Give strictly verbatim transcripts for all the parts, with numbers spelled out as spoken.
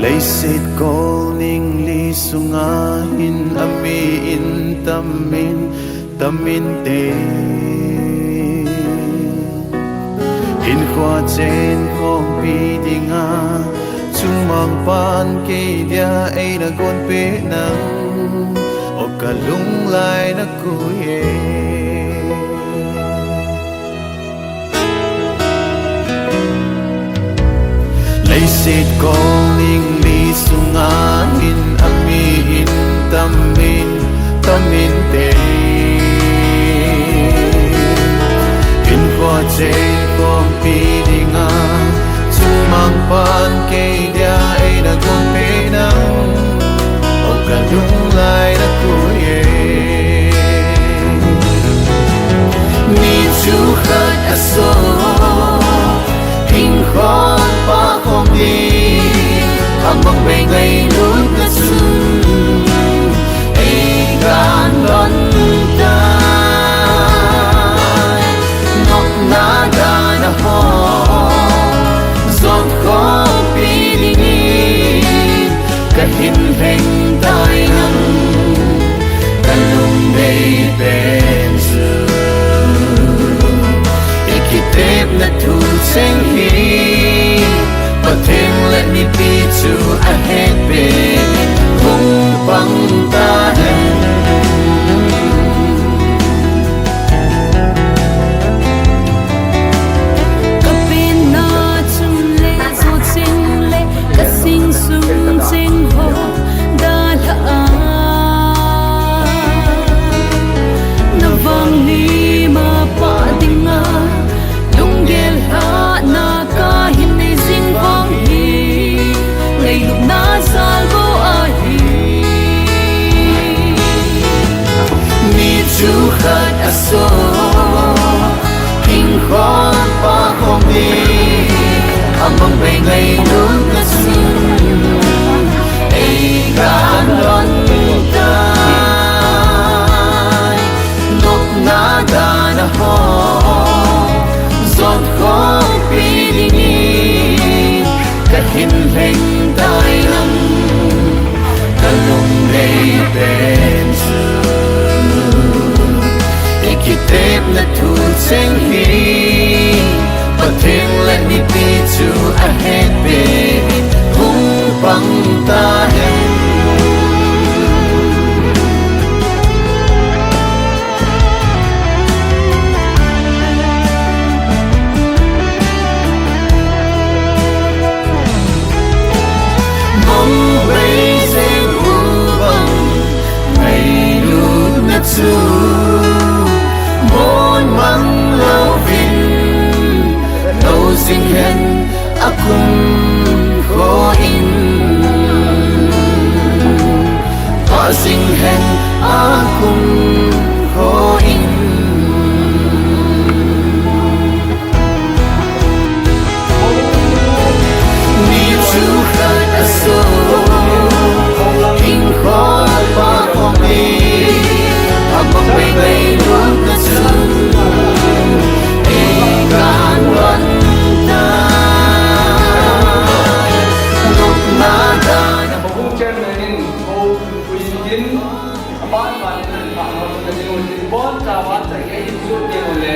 Leiset kol ningli sunga hin ami in tam in, tam inte. Hinkho chen khompi dinga, chungmang pan kei dia eina gonpeh nang, o ka lunglai na kui e. Leiset kol ningli sunga hin ami in tam in, tam inte. Hinkho chen khompi dinga, chungmang pan kei dia eina gonpeh nang, o ka lunglai na kui e. Mi chu khat a so, hinkho pa khom ding, a mang bei ngailutna chun ei kan lon tai. Nopna dana ho, zot khompi dingin ka hin lheng tai nang, ka lungdei pen chu i kitepna thu cheng hi, Pathen le mipi chu a het peh in hung pang ta hen. Ka penna chun le, zo cheng le, ka sing sung cheng ho dalha a, na vang ni ma pa dinga, lunggel lhahna ka hin nei jing vang hi, ngailutna jal bou ahi. Mi chu khat a so, hinkho pa khom ding, a mang bei ngailutna chun ei kan lon tai. Nopna dana ho, zot khompi dingin ka hin lheng tai nang, ka lungdei pen chu i kitepna thu cheng hi, Pathen le mipi chu a het peh in hung pang ta hen. Mong bei jeng u bang ngailutna chu, mon mang louvin lou jing hen a kum kho in, pha jing hen a kum kho in. Mi chu khat a so, hinkho pa khom ding, a mang bei ngailutna chun ei kan lon tai. Nopna dana. Houbung chairman in hou pui in, aban ban in, aban ban in, bon ta ban ta ke in su ke mo le.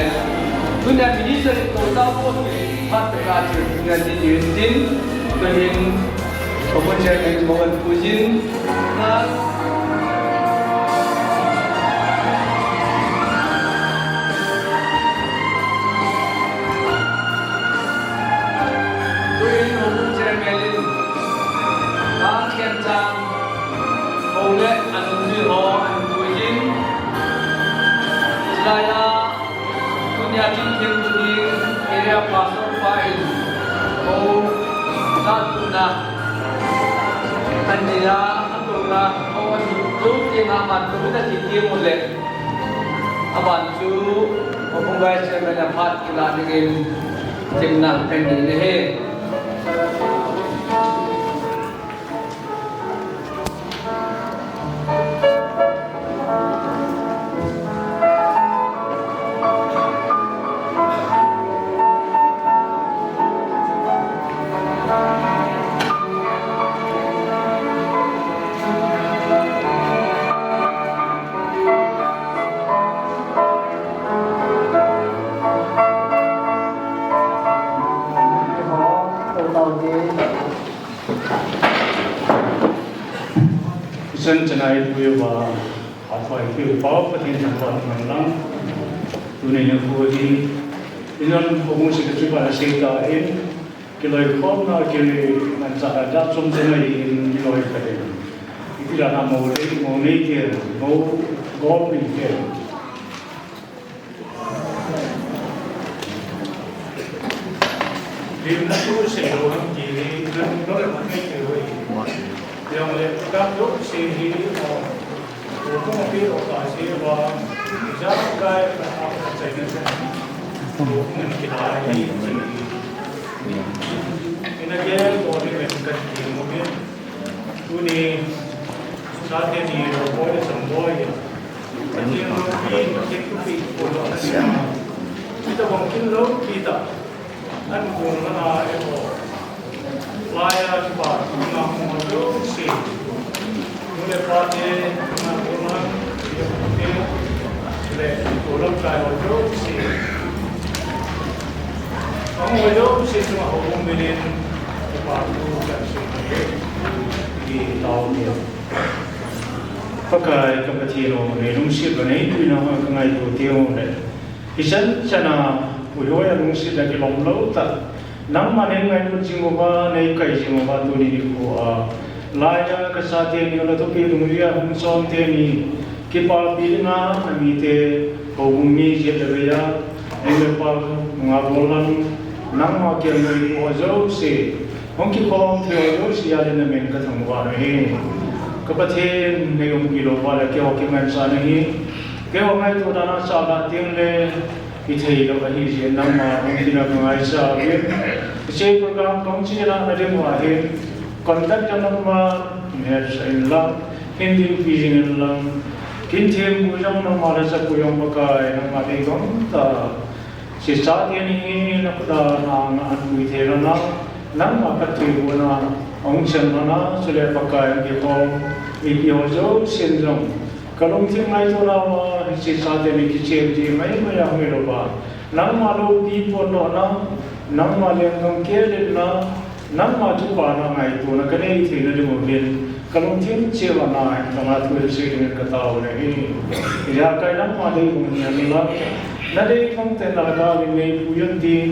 Tunia minister in to ta ko phat ka chu na di din din. Tunin Houbung chairman in mo pui in. Na Tuin Houbung chairman in, Thangkhenchang, hou le anungzui ho, anungzui hin, chulai a, tunia kin thim tunin, area pastor pa in, hou, latuna, anina, atuna, hou, anu, tu, tina, man, tu, na, ti, ti, mu, le. Aban chu, Houbung Vice Chairman a phat kila dingin, thimna kan nei ahi. Ichan chanai puiva, athoi puiva, Pathen thangvah man lang. Tuni nikho hi, inan houbung secretary pa na sei tan, kiloikhomna, kimanchahna, da chom chom in kiloi kha in. Iti dan a mo lei, mo nei te, mo gom nei te. Limna thu sei lou ham ti hi, limna thu le man nei ti lou hi. Jong le, program jouse hi, o, o kong pi o ka sei va, ja kai ka a ka chai na. O kong ki lai hi, ti hi. Ina ke, o ni men ka ti mo ni. Tuni, chate ni lo boi le cham boi. Pathen loupi, Pathen thupi, ko lo na sia. Kita bang kin loupi ta. An kong na na e ko. Laya pa, na mo lo si. Nu le pa te, na ko na, le, ko lo kai lo si. Ang mo lo si, ma ho mo minin, pa tu ka si. Di tao ni. Pakai ka Pathen o, nei lungset uva nei tuina ka ngaito teng le. Hichan chana, puihoi a lungset a kilom lou ta. Nangma nei ngailut jing uva, nei kai jing uva tuni nikho a. Laiya ka chate ni, na thupi lungri a hung chon te ni. Kipapi dinga, na mite, houbung mi jet le veiya. Nei le pa, nga bol lang. Nangma kiang nei ho jouse. Hung kikhom thei ho jouse a le na min ka thangvah nahi. Ka Pathen nei umpi lou va le keiho kimanchah nahi. Keiho ngaito dan a chah la teng le, kithei lou ahi jeh in nangma umpi na ka ngaichat uvin. Hiche program kong chih la na ding uva hin. Contact jong nangma, message in lang, hin dinpi jing in lang. Kin thempu jong nangma le chapu jong Pakai, nangma dei gam ta. Hiche chate ni hi na khuta na nga an pui thei lou na, nangma phatthei bohna, hung chen lou na, chule Pakai hung kikhom, mipi ho jousen jong. Ka lungthim ngaito nauva, hiche chate ni kichen ti mai mai a hung hi lou va. Nangma loupi pon lou na, nangma lenggam keh letna, nangma kipana ngaitona ka nei theina ding uvin, ka lungthim cheh uva na, ka nga thu sei ding ka tao nahi. Ijakai nangma dei bang hihen lang, na dei bang te na ka vin nei puiyin tin,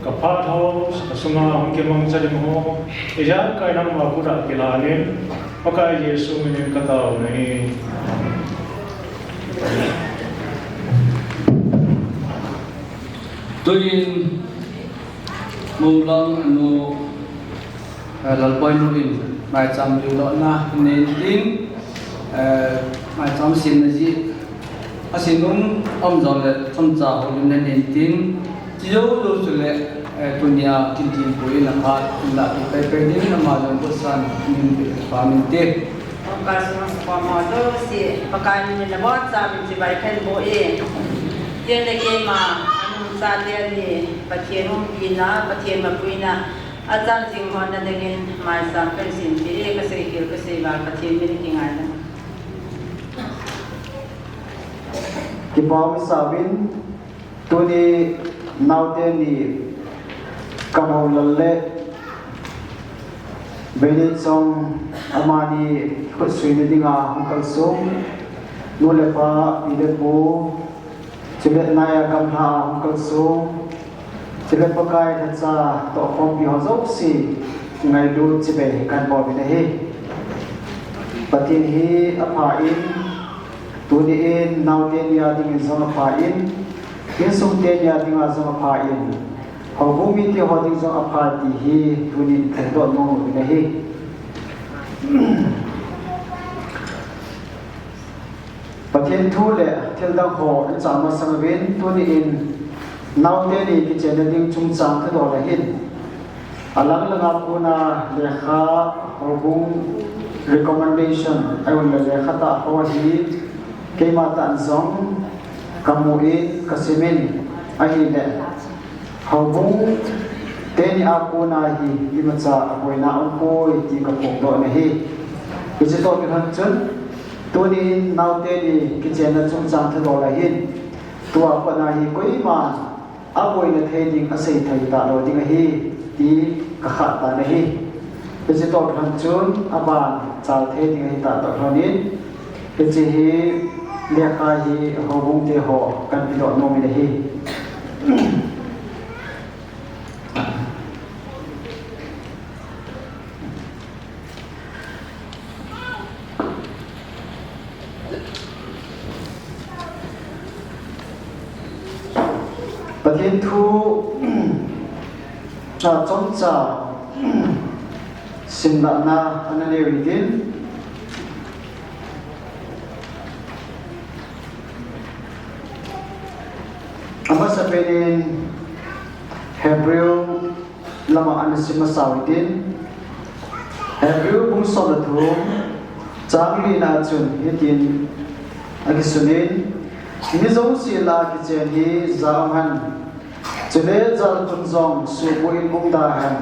ka phat ho, ka sunga hung kimangcha ding ho. Ijakai nangma khut a kilan in, Pakai Jesu min in ka tao nahi. Tuin, Monglang anu, eh, Lalboi nu in, maicham dingdohna nei tin, eh, maicham semna jeh, asin um, um jong le, chomcha houlimna nei tin, ti jouse le, eh, tunia kin tin pui na khat, in la tu pai pai ding, ama jong ko san, min pe pa min te. Ka sung sung mo jouse, Pakai min in na bochan chibai khen bou e. Tin le keima, anu chate ni, Pathen umpina, Pathen mapuina, Achan jing hon na dingin, maisang pen sin ti, ka sei khel ka sei val, Pathen min kingai na. Kipa um sa uvin, tuni naote ni Kamolal le Benny Chong amani khutsuina dinga hung kalsong, nu le pa, pi le pu, Chule naiya gamla a hung kalsong, chule Pakai lhacha tohkhompi ho jouse, ngailut chibai kan bol uvin ahi. Pathen hi apha in, tuni in naote ni a dingin jong apha in, insungte ni a dinga jong apha in, houbung mite ho ding jong apha ti hi tuni in phongdoh nom uvin ahi. Pathen thu le thil dang ho i chah masang uvin, tuni in naote ni kichenna ding chungchang thudol ahin. Alang langa kona lekha houbung recommendation, ahilou le lekha tah ho hi keima tah in jong kamu in kasim in ahile. Houbung teni a kona hi imacha aboina aumpoi ti kaphongdoh nahi. Hiche toh kilhon chun, tuni in naote ni kichenna chungchang thudol ahin, tua pat a hi koiman aboina thei ding asei thei talou ding ahi. ti ka khah tan ahi. Hiche toh kilhon chun aban chal thei ding ahi tah toh kilhon in, hiche hi lekha hi houbung te ho kan pedoh nom in ahi. Pathen thu, a, chomcha simlahna ana nei u hitin. Amasapen in Hebrew lama ana sim masau hitin, Hebrew bung som le thum, chang lina chun hitin akisun in, mi jouse lah a kichen hi ja um hen. Chule jalkhun jong suhbui in umda hen.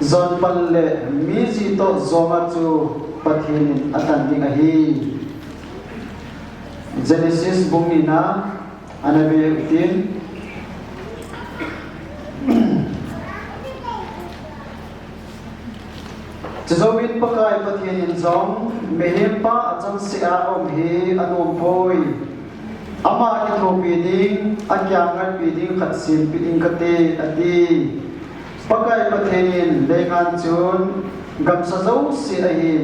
Jon pan le mi ji toh jong a chu Pathen in atan ding ahi. Genesis bung nina, ana ve u hitin. Chujouvin Pakai Pathen in jong, mihempa achangseh a aum hi anom poi. Ama kithopi ding, akiang ngatpi ding khat sempeh ing kate, ati. Pakai Pathen in leingan chun gamsa jouse ahin,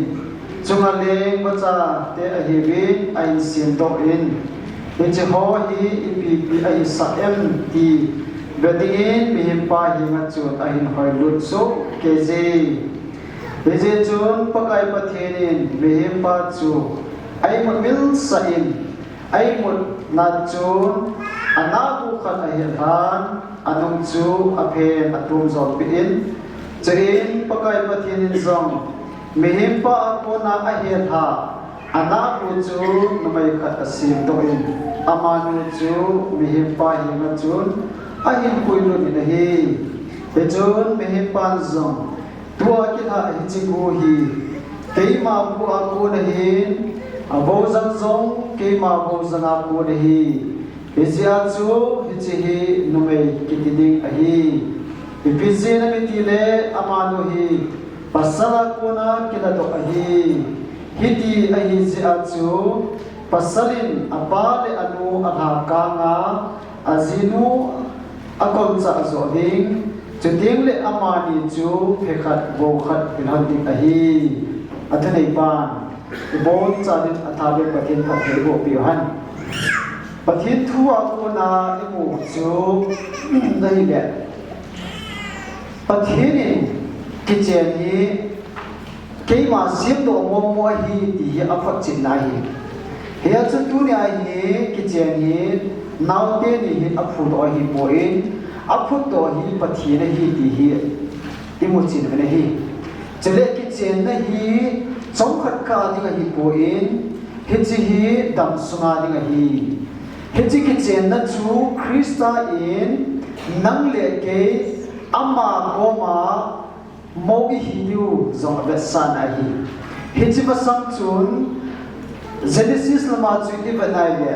chunga leng vachate ahiuvin ahin semdoh in, hiche ho hi ipi ipi ahisah em ti ve dingin mihempa henga chun ahin hoilut soh keije. Hijeh chun Pakai Pathen in mihempa chu aimut milsah in, aimutna chun anahbu khat ahel lhan, anung chu aphen atum jolpeh in, chuin Pakai Pathen in jong mihempa a kona ahel lha, anahbu chu numei khat asemdoh in, amanu chu mihempa henga chun ahin puilut in ahi. Hichun mihempan jong, tua kilhah hiche gu hi keima gu a kon ahin, avou jang jong keima vou jang a kon ahi. Hijeh a chu hiche hi numei kiti ding ahi. Ipi jeh inem itile amanu hi pasal a kona kiladoh ahi. Hiti ahi jeh a chu pasal in apa le anu alha kanga ajinu akolchah joh ding, chuteng le amani chu phe khat vou khat kilhon ding ahi. Athuneipan, ibonchauvin athabeh Pathen phatthei eiboh peh u hen. Pathen thu a kona imu chu ahile, Pathen in kichen hi keima semdoh momo ahi ti hi aphotchetna ahi. Hia chu tunia hi kichen hi naote ni hin aphudoh ahipoi, aphutdoh hi Pathen ahi ti hi imuchen uvin ahi. Chule kichenna hi chomkhat kah a ding ahipoi, hiche hi damsunga ding ahi. Hiche kichenna chu Christa in nang le kei ama koma mou ihi diu jong avetsahna ahi. Hiche masang chun Genesis lama chu ivet nai le,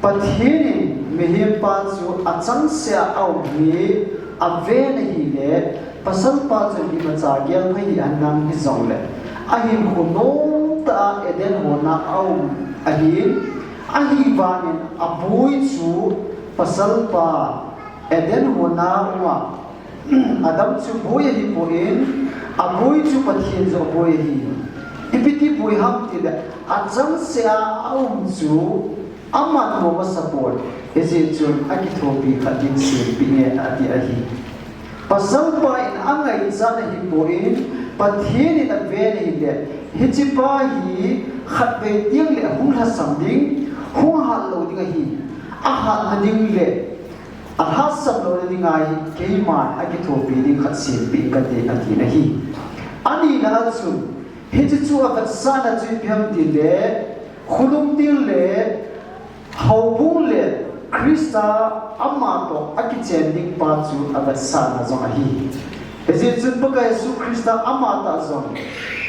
Pathen in mihempa chu achangseh a aum hi aven ahile, pasalpa chun imacha gelphai hihen lang hijongle, ahinkho nomtah a Eden hon a aum ahin, ahivangin aboi chu pasalpa Eden hon a um a, Adam chu boi ahipon, aboi chu Pathen jong aboi ahi. Ipi ti boi ham tile, achangseh a aum chu aman nom asapon, hijeh chun akithopi khat ding sempeh inge ati ahi. Pasalpa in angaichat ahipon, Pathen in aven ahile, hichepa hi khatvei tengle hung lhasam ding, hung hat lou ding ahi. Ahatna ding le alhasam louna dinga hi keiman akithopi ding khat sempeh kate, atin ahi. Anina a chun, hiche chu avetsahna chu ipi ham tile, khonung tengle houbung le Christa amatoh akichen dingpa chu avetsahna jong ahi. Hijeh chun Pakai Jesu Christa amatah jong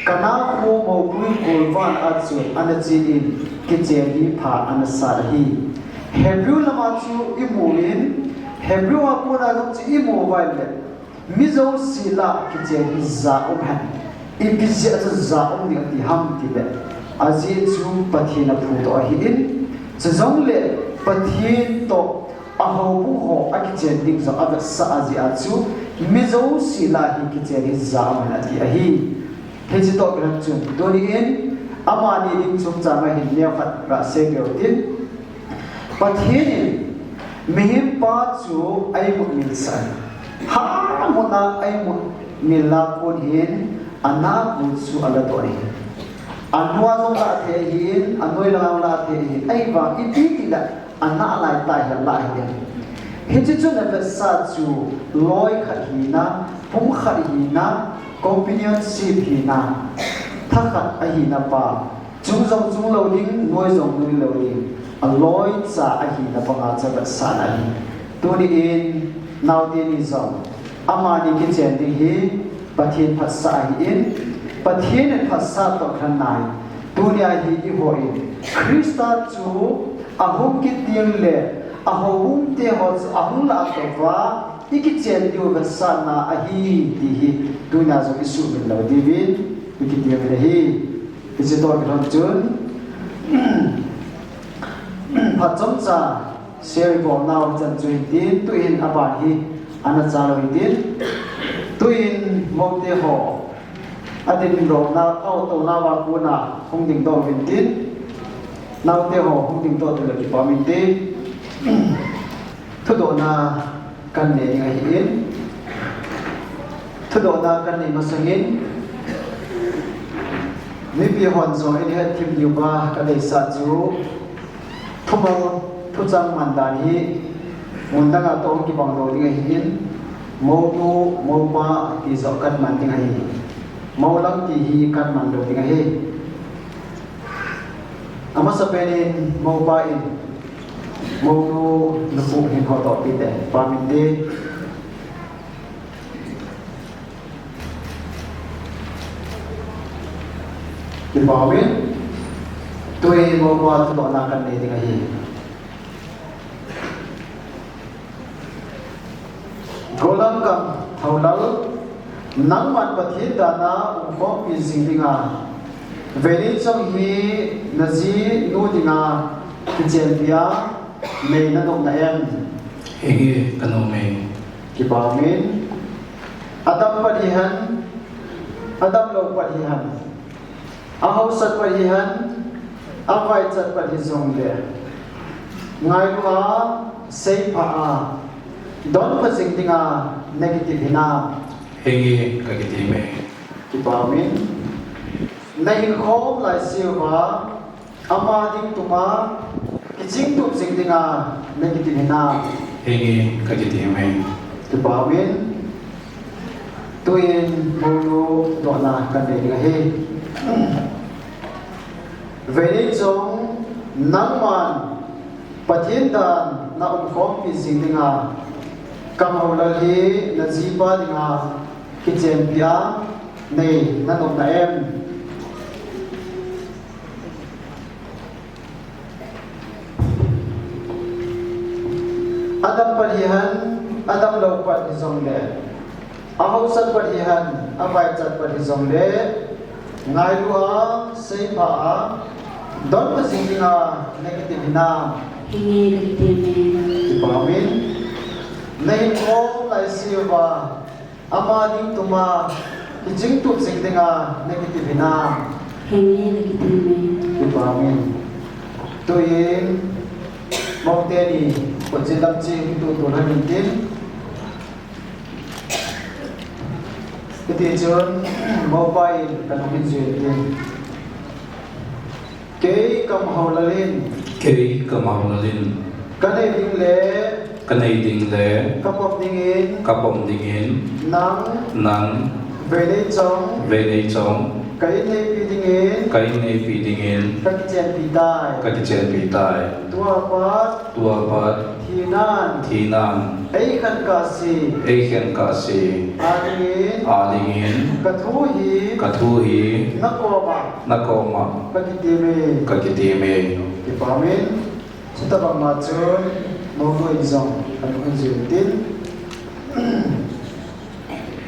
Kana kho moupui golvah a chu ana chen in, kichen hi pha ana sat ahi. Hebrew lama chu imu in, Hebrew a kona jong chu imu uva ahile, Mi jouse lah a kichen hi ja um hen. Ipi jeh a chu ja um ding ati ham tile, ajeh chu Pathen in aphudoh ahin, chujongle Pathen toh ahoubung ho akichen ding jong avetsah ajeh a chu mi jouse lah a hi kichen hi ja um hen ati ahi. Hiche toh kilhon chun, tuni in amani ding chungchang a hin neokhat gasei leu tin, Pathen in mihem pa chu eimutmil sah in, ha muna eimutmil a kon hin anahbu chu aladoh ahi. Anu a jong lah thei ahin, anoi lang a jong lah thei ahin, ahivang ipi tile anah laitah hi alah ahi. Hiche chun avetsah chu loi khat hina, pum khat hina, companionship hina, thakhat ahina pa, chung jong chung lou ding, noi jong noi lou ding, aloicha ahina pa ngaichat avetsahna ahi. Tuni in naote ni jong amani kichen ding hi Pathen phatsah ahin, Pathen in phatsah toh kilhon in, tunia hi eiho in Christa chu ahung kit tengle ahoubung te ho chu ahung lah touva ikichen diu vetsahna ahi ti hi tunia jong isuhmil lou diuvin ikiti uvin ahi. Hiche toh kilhon chun phat chomcha share bolnau chan chu hitin, tuin aban hi ana chalou hitin, tuin moute ho adindoh na, aotoh nauva kona hung dingdoh uvin tin, naote ho hung dingdoh tile kipah um inte. Thudohna kanei ding ahin, thudohna kanei masangin mipi hon jong eihetthemna diuva kadeisah chu, thumal thuchang man dan hi mun dang a toh kibang lou ding ahin, monu moupa ti joh kaman ding ahi. Mou lang ti hi kaman lou ding ahi. Amasapen in moupa in mounu nupu hin hodoh peh te, paminte. Kipah uvin, tuin moupa thudohna kanei ding ahi. Gollhang Kamthoulal, nangman Pathen dan a umkhompi jing dinga, vei lei chong hi najinu dinga kichenpi a nei nanop na em? Henge, kanom e. Kipah uvin. Adam pat hihen, adamlou pat hihen, ahaosat pat hihen, avaichat pat hijongle, ngailu a, seipha a, donpha jing dinga nakitep hinam? Henge, kakitep e. Kipah uvin. Nahinkhom laiseuva, ama ding tuma kichingtup jing dinga nakitep hinam? Henge, kakitep e. Kipah uvin. Tuin mounu thudohna kanei ding ahi. Vei lei chong nangman Pathen dan a umkhompi jing dinga, Kamthoulal hi najipa dinga kichenpi a nei nanop na em? Adam pat hihen, adamlou pat hijongle, ahaosat pat hihen, avaichat pat hijongle, ngailu a, seipha a, donpha jing dinga nakitep hinam? Henge, kakitep e. Kipah uvin. Nahinkhom laiseuva, ama ding tuma kichingtup jing dinga nakitep hinam? Henge, nakitep e. Kipah uvin. Tuin moute ni khut jin lam ching tutu lhon intin, hiti chun moupa in kanung hin jui intin. Kei Kamthoulal in. Kei Kamthoulal in. Kanei ding le. Kanei ding le. Kapom dingin. Kapom dingin. Nang. Nang. Vei lei chong. Vei lei chong. Ka inneipi dingin. Ka inneipi dingin. Kakichenpi tai. Kakichenpi tai. Tua pat. Tua pat. Thinan. Thinan. Eikhen kahse. Eikhen kahse. Adingin. Adingin. Kathu hi. Kathu hi. Nakoma. Nakoma. Kakitep e. Kakitep e. Kipah uvin. Chutabang ma chun, mounu in jong, anung hin jui intin.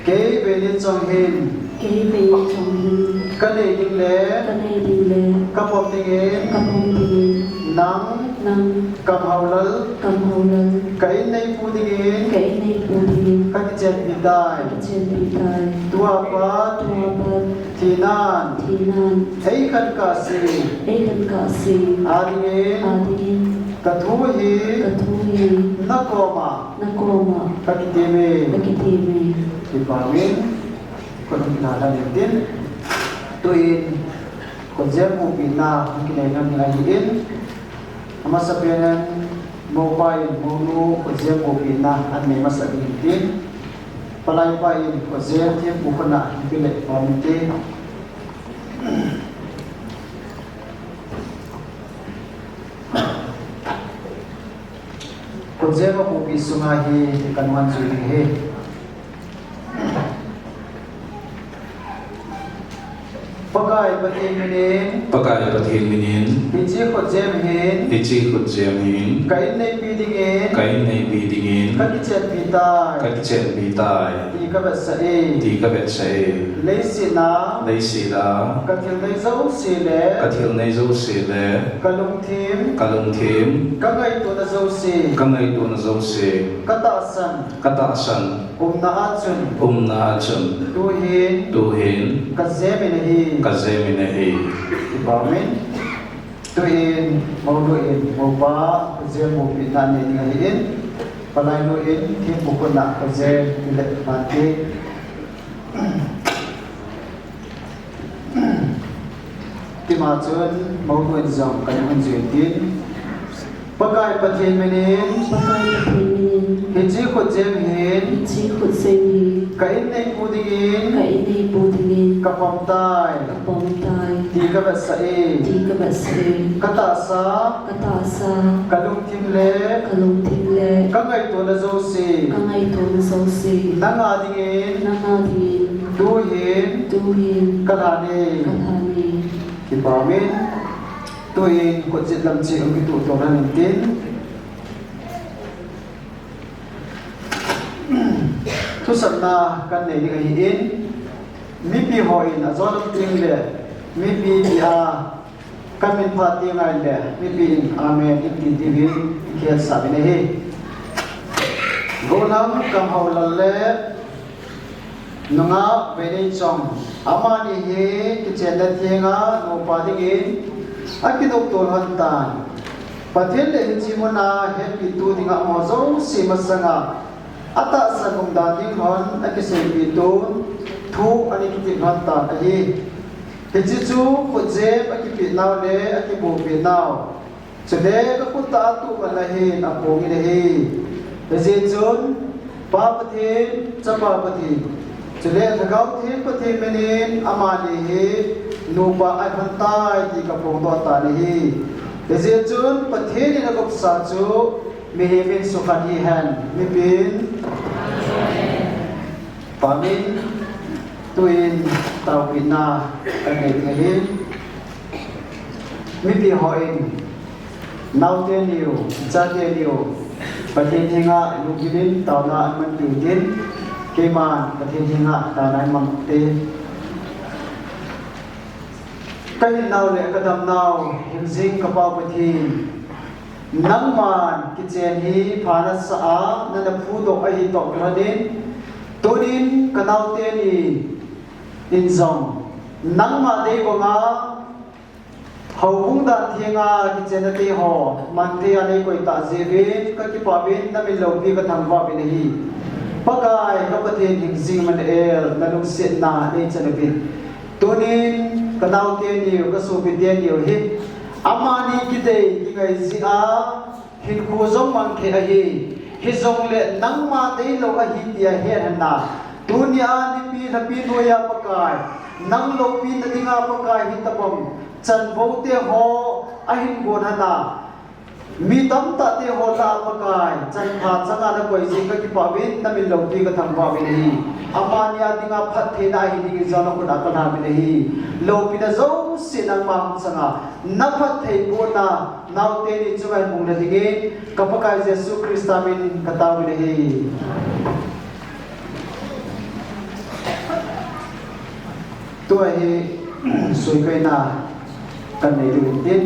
Kei Veilinchong hin. Kei Veilinchong hin. Ka nei ding le. Ka nei ding le. Ka pom dingin. Ka pom dingin. Nang. Nang. Kam Haolal. Kam Haolal. Ka inneipu dingin. Ka inneipu dingin. Ka kichenpi tai. Ka kichenpi tai. Tua pat. Tua pat. Thinan. Thinan. Ei khan ka si. Ei khan ka si. A dingin. A dingin. Ka thu hi. Ka thu hi. Na koma. Na koma. Ka kitem e. Ka kitem e. Kipa min. Ko dum na la din. Tuin. Ko jem u pi na. Ki nei na mi la din. Amasa pen Mopa in monu khutjem bupina an nei masa ding tin. Palai pa in khutjem thempu khut na hin pe le pom tin. Khutjem a bupi sunga hi kan man jui ding hi. Pakai Pathen minin. Pakai Pathen minin. Hiche khutjem hin. Hiche khutjem hin. Ka inneipi dingin. Ka inneipi dingin. Ka kichenpi tai. Ka kichenpi tai. Ti ka vetsah e. Ti ka vetsah e. Leiset a. Leiset a. Ka thil nei jouse le. Ka thil nei jouse le. Ka lungthim. Ka lungthim. Ka ngaitona jouse. Ka ngaitona jouse. Ka tahsan. Ka tahsan. Umna a chun. Umna a chun. Tuhin. Tuhin. Ka jemin ahi. Ka jemin ahi. Kipa min. Tuhin, monu in, mopa, khutjem bupina nei ding ahin. Palai nu in, thempu khut na khutjem, ti le pante. Tima chun, monu in jong, kan hun jui tin. Pakai Pathen minin. Pakai Pathen minin. Hiche khutjem hin. Hiche khutjem hin. Ka inneipu dingin. Ka inneipu dingin. Ka pom tai. Ka pom tai. Ti ka vetsah e. Ti ka vetsah e. Ka tahsa. Ka tahsa. Ka lungthim le. Ka lungthim le. Ka ngaitona jouse. Ka ngaitona jouse. Nanga dingin. Nanga dingin. Tuhin. Tuhin. Ka lhan e. Ka lhan e. Kipa min. Tuin khutjet lam cheh hung kituh to nan tin. Thusapna kan nei ding ahin, mipi hon ajo lam teng le, mipi tia kan min phat teng ahile, mipi in amen in ti diuvin, khel sa vin ahi. Gollhang Kamhaolal le Nungah Veineichong, amani hi kichenna thenga nupa dingin akinopto lhon tan. Pathen le hiche muna hepitu dinga amaho jouse masanga atahsan umdan ding lhon akiseipeh tun thu ana kitep lhon tan ahi. Hiche chu khutjem akipeh nau le akibopeh nau. Chule ka khut a atuh man ahin apong in ahi. Hijeh chun Pa Pathen, Chapa Pathen, chule Lhagao Theng Pathen minin amani hi nupa ahin tai ti ka phongdoh tan ahi. Hijeh chun Pathen in agopsa chu mihem in sukhen hihen, mipin. Amen. Tuin taopehna kan nei ding ahi. Mipi hon naote niu, chate niu, Pathen henga lungkim'in taona aman piu tin, keiman Pathen henga taona imang te. Ka hinnau le ka damnau, hingjing ka Pau Pathen. Nangman kichen hi pha nasa a, nana phudoh ahi toh kilhonin, tunin ka naote ni in jong, nangma dei banga, houbung dan thenga kichenna teho, manthei a nei koi tah jeh uvin, ka kipah uvin, na min loupi ka thangvah uvin ahi. Pakai, ka Pathen hingjing Emmanuel, na lungsetna nei chan uvin. Tunin, ka naote niu, ka sopite niu hi, amani kidei, kingai jeh a, hinkho jong mang thei ahi. Hijongle nangma deilou ahi tia het hen lang. Tunia nipi lhapi noiya Pakai, nang loupina dinga Pakai hitobang chanvou teho ahin gon hen lang. Mi tamtah teho lah a Pakai, chanpha changa na koi jeh ka kipah uvin, na min loupi ka thangvah uvin ahi. Amani a dinga phattheina ahi dingin jong na khut a ka lhan uvin ahi. Loupina jouse nangma hung changa, na phattheibohna, naote ni chunga hin hung na dingin, ka Pakai Jesu Christa min ka tao uvin ahi. Tua hi suikaina kanei diu ahin.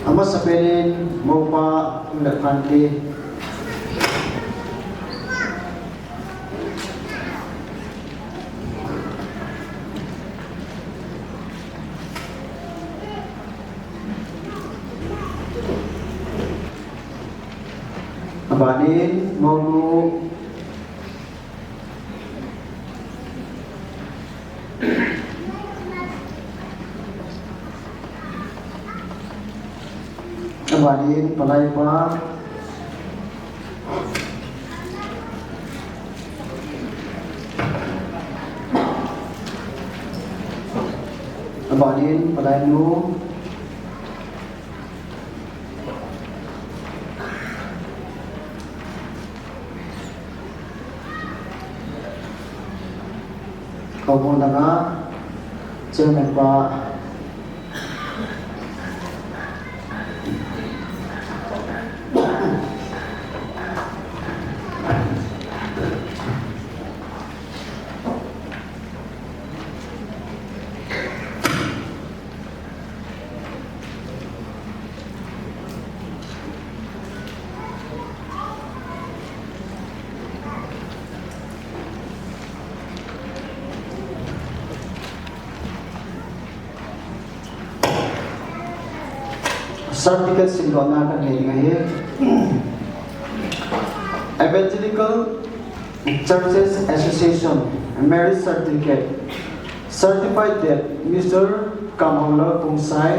Amasapen in mopa um le phan te. Abanin mounu. Abanin palaipa. Abanin palainu. Houbung langa Chairman pa. Certificate simdohna kanei ding ahi. Evangelical Churches Association, marriage certificate, certified that Mister Kamhaolal Khongsai,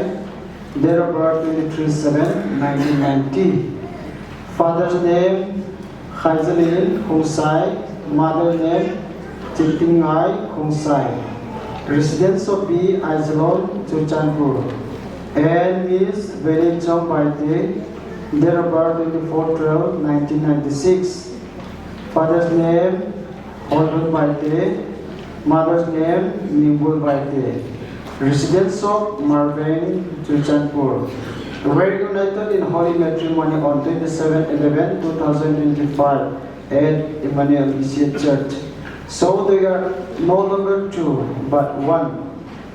date of birth twenty-three seven nineteen ninety. Father's name, Khaijalin Khongsai, mother name, Chitingai Khongsai. Residence of B, Aijalon, Churachandpur. And Miss Velichong Baite, date of birth twenty-four twelve nineteen ninety-six. Father's name, Holhun Baite, mother's name, Ningbul Baite. Residence of Marbeng, Churachandpur. Were united in holy matrimony on twenty-seven eleven two thousand twenty-five at Emmanuel Mission Church. So they are no longer two, but one.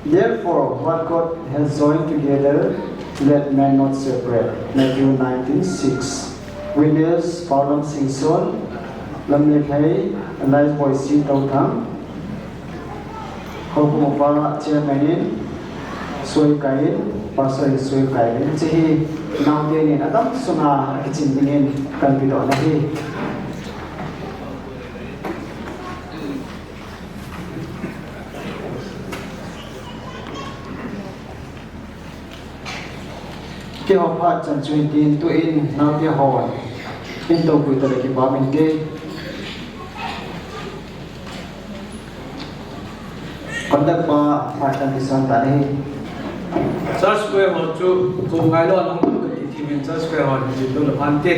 Therefore, what God has joined together, let man not separate. Matthew nineteen six. Witness, Paolam Singson, Lamnephei, Elias Boisi Touthang, Houbung Upa Chairman in, Suikai in, Pastor in Suikai in, hiche hi naote nin adam sunga kichin dingin kahin pedoh ahi. Keiho phat chan chu hitin, tuin naote hon hin toupui tale kipa min te. Conduct pa phat chan kisan tan ahi. Church choir ho chu kum ngailou a nung tu kati thimin church choir ho chu tu le phan te.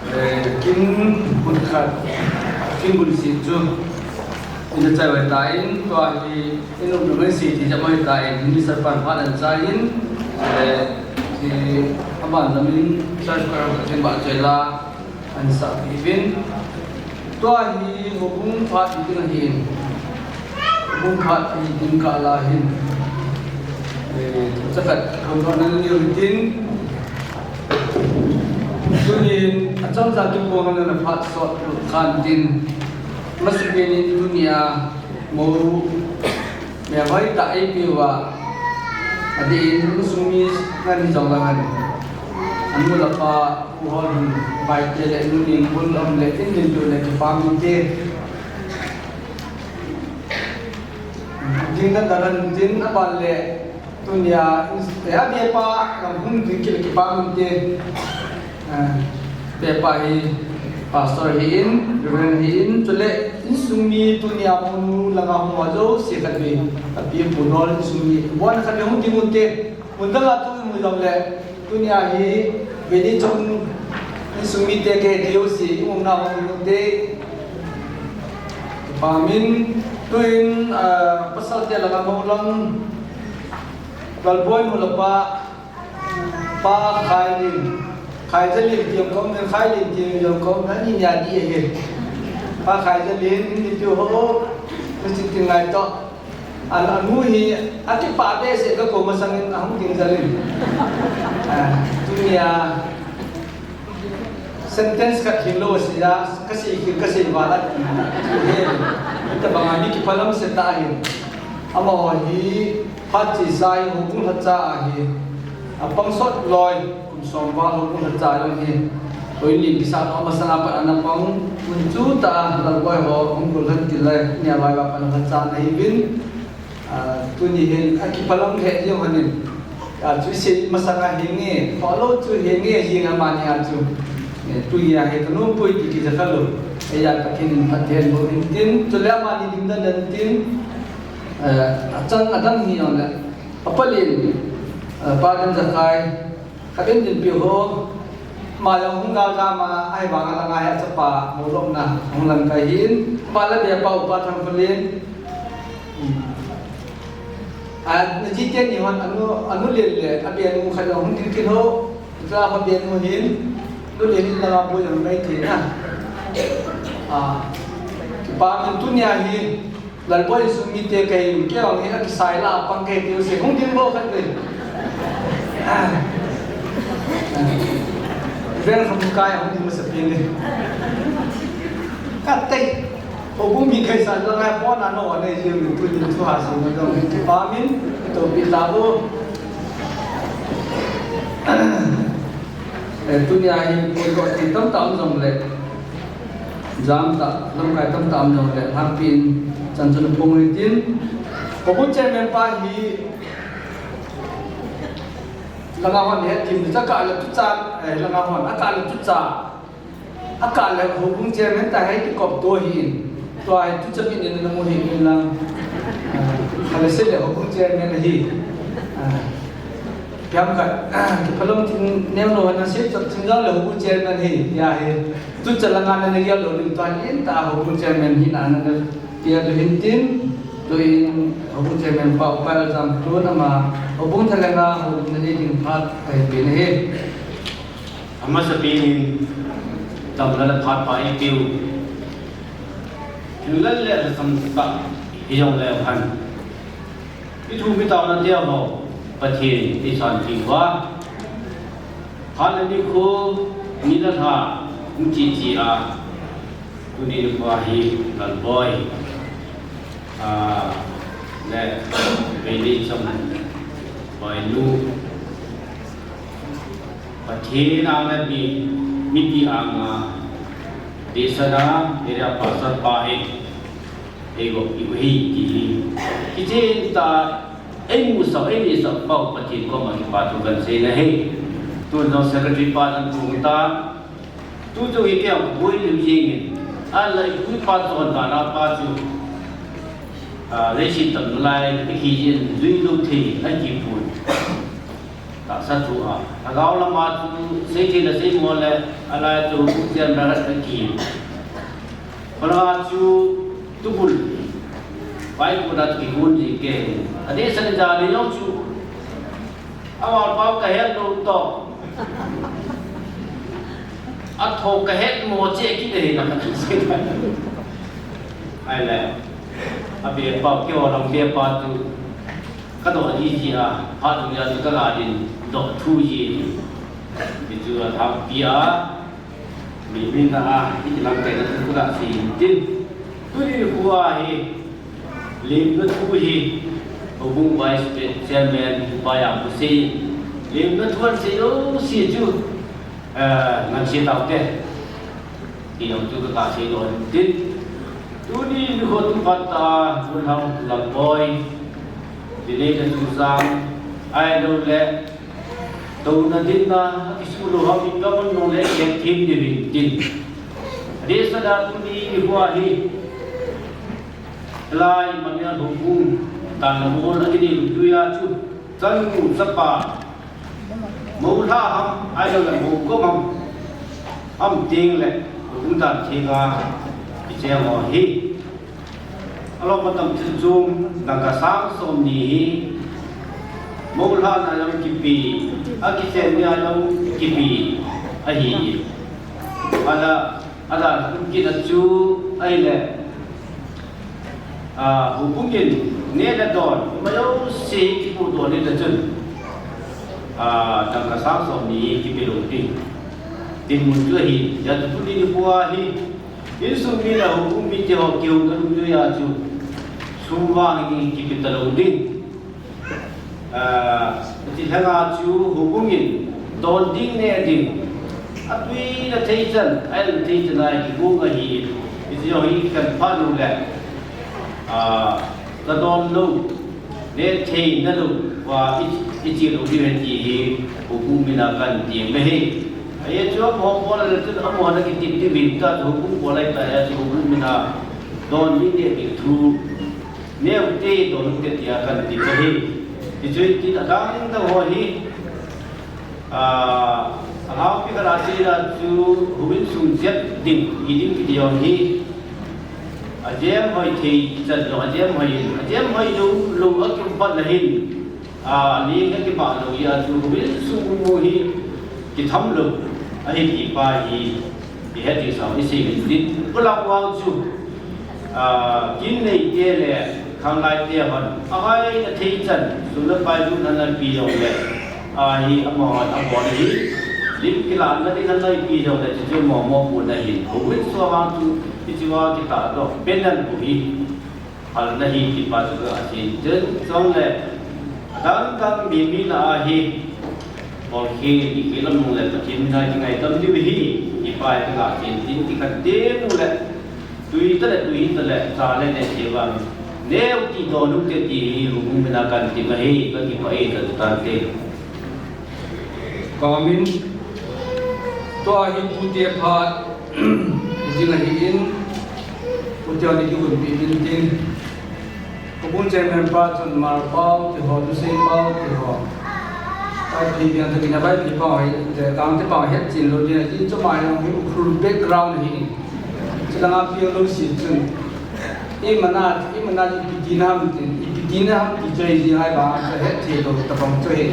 Eh, kin hun khat, kin hun si chu. Ina chai wai ta in, tua hi, in um nung si ti jam wai ta in, Minister pan phat an chai in, eh, si aban jam in, church choir ka thim ba chai la, an sa pi vin. Tua hi houbung phat hi ding ahin. Houbung phat hi ding kah la hin. Eh, chakhat, houbung nan liu hi ding. Tunin, achang cha tu ko ngan na phat sot khan tin. Masa pen in tunia mo me vai ta ai pi wa. Adin, insung mi ngan jong la ngan. Anu la pa, u hol hun, bai te le, nu ning bul om le, in din tu le, kipah min te. Ding dan dan din, aban le, tunia, eh, a be pa, ngan hun din ki le, kipah min te. Ah, be pa hi, pastor hi in, reverend hi in, chule, insung mi tunia mo nu langa hung wa jo, si khat be, a pi pu nol, insung mi, bon khat be hung ding un te. Mun dang a tu mu jong le, tunia hi, veni chung, insung mi te ke diu si, i umna hung mu te. Pa min, tuin, ah, pasal te la la mo lang, Lalboi mu la pa, pa khai lin, khai ja lin ti jong kom, khai lin ti jong kom, na ni nia di he. Pa khai ja lin, ni ti ho, ni ti ngai to. An, anu hi, a kipah behseh ka ko masang in a hung ding jal in. Ah, tunia sentence khat hin lo si a, ka sei khin, ka sei val a. He, tabang a mi kiphalam se ta hin. Amaho hi, phat chi sa in houbung lhacha ahi. A pang sot loi. Kum som val houbung lhacha jong hi. Hoi nin kisa to masang a pat ana pang. Mun chu ta a Lalboi ho hung kul lhan ti lai. Nia lai va pat lhacha na hi vin. Ah, tuni hin a kiphalam he jong hanin. Ah, chu sei masang a hi nge. Follow chu hi nge hi nga mani a chu. Eh, tu ya he kanu pui ti ki ja khalu. Eya Pathen in Pathen bo hin tin. Tu le mani ding dan dan tin. Eh, achang adang hi jong le. Apalin. Eh, pa dan ja khai. Khat in din pi ho, ma jong hung gal ga ma, ai vang a langa he chapa, mo lom na, hung lam kai hin, pa la be pa upa thang khulin. A, na ji te ni hon, anu, anu lel le, a be anu khat jong hung din kin ho, cha ho be anu hin, nu lel in langa bo jong mai thei na. A, pa min tunia hi, Lalboi insung mite kahi, kei jong hi akisai la, apang kahi tiu se, hung ding bou khat ve. Ah. Ven kham kai hung ding masa pen le. Khat tei. Houbung mi kahi sa jong ai pon a no ne ji mi tu ding chu ha si no jong hi pa min, to pi ta bo. Eh, tunia hi pon ko ti tam tam jong le. Jam ta, lamkai tam ta um jong le, lhangpi in chan chun phong hi tin. Houbung chairman pa hi, langa hon he, kim cha ka le tu cha, eh, langa hon, a ka le tu cha. A ka le houbung chairman ta he ki kop to hi in. Tua hi tu cha min in na mu hi in lang. Ah, ka le se le houbung chairman hi. Ah, piam ka, ah, kiphalom tin neo lo na se chot tin jong le houbung chairman hi, ya hi. Tu cha langa na ne gel lo lim ta in ta houbung chairman hi na na na pia tu hin tin, tu in houbung chairman pa upa jam tu na ma houbung tha langa houbung na ni ding phat ai pe na hi. Amasa pi in tam la phat pa i piu. Lal le sam ta hi jong le han. I thu mi tao na tia ho, Pathen i san ti va. Phat le nikho, ni le lha, hung chi chi a. Tuni nikho hi Lalboi. A, le, Veli Cham, Boi Nu. Pathen ang le mi, mipi ang a, Desana, area pastor pa hi. Eiho, eiho hi, ti hi. Kichen ta, eimusah, einesah pau Pathen koma kipa thu kahin sei na hi. Tun jong secretary pa jong thu ta. Tu jong hi kei a boi lim jing in. A lai boi pa chon ta na pa chu. A, leiset tam lai, i kijin, jui lou thei, a kipui. Tahsa thu a, lhagao lama chu seitheina seimo le, alai chu Pu Chenmel a ki. Phalanga chu tubul, pai kona chu kihon ji ke. Adeh sani jani jong chu, aval pao kahet lou toh. Atho kahet mo che kit ahi na ka thu sei. Ahile, abe pao keiho lang be pa chu, kadoh ji ji a, phat dungjuia chu kagadin doh thu ji. Hichu athangpi a, mi, mi na a, ikilang kaina thu kaga sei tin. Tuni nikho a hi, lemna thu hi, Houbung Vice Chairman, Upa Jangpu sei, lemna thu ahin sei jouse chu, eh, ngan sei taute. Ti jong chu kaga seidoh in tin. Tuni nikho tupat a, Bulhang Lalboi, Lilei Nachungsang, ahilou le, touna dinna, akisuh lou ham, ipi aum jongle, ihet them diuvin tin. Adeh sani a tuni nikho a hi, lai Mamel Houbung, tanna mol akinei dungjuia chu, chanu chapa, moulha ham, ahilou le mougom ham, ham tengle, Houbung dan thenga, kicheng ho hi. Alom atam chun chom, dangka sang somni hi, moulhana jong kipe, akichenna jong kipe, ahi. Ala, adan kum kit a chu, ahile, ah, Houbung in, neh le don, ima jouse kipohdoh le chun, ah, dangka sang somni kipe lou ding. Dinmun chu ahi, hijeh chun tuni nikho a hi, insung mi le Houbung mite ho kihouna dungjuia chu, sum vang hi kipe talou ding. Ah, hiche langa chu Houbung in don ding neh ding, atui na thei chan, ael na thei chan a kigong ahi. Hiche jong hi kan phat u le, ah, kadon lou, neh thei na lou, va i, iche lou diu ahi ti hi, Houbung mina kan ti ahi. Ajeh chu amaho bol le chun amaho na kitip diuvin ta chu Houbung bol lai ta, ajeh chu Houbung mina don ding neh ding thu, neh u te, don u te tia kan ti ahi. Hichu hitin adang dang ho hi, ah, alhangpi khat a chu, chu houin sung jep ding, hi ding kiti jong hi, ajem hoi thei chan jong, ajem hoi, ajem hoi lou, lou a kipat na hin, ah, ling a kibah lou jeh a chu houin sung mu hi kitham lou ahi ti pa hi, ihet ding sang isei hin tin. Pulak vang chu, ah, kin neite le khanglai te hon, ahoi na thei chan, sum le pai lut na na pi jongle, ah, hi amahon abol hi, lim kilah na ding na na pi jongle, chuchu momo pu na hin. Houin sung vang chu, hichea kitahdoh pen nan pu hi. Hal na hi ti pa chu ka sei tin, chule adang dang mi mi na ahi, bolkhel, ikhel lam nung le Pathen mina kingaidam diu ahi, ti pa hi ka sei tin, ti khat te mu le, tui ta le, tui ta le, cha le ne ti vang, neh u te, don u te ti hi, Houbung mina kan ti ahi, ka kipah e, ka tu tante. Ka min, tua hi pute phat, jing ahin, pute ho ni kihoupi in tin. Houbung chairman pa chun Hmar pao ti ho, Lusei pao ti ho, Vaiphei veng tah in a Vaiphei pao hi, te Kangte pao het chin lou ding, tin chu mai hi Ukhrul background ahi. Chulanga piang lou si chun, imana, imana ipi tina ham tin, ipi tina ham ti chu ahi jeh a, ba, chu het thei lou tabang chu ahi.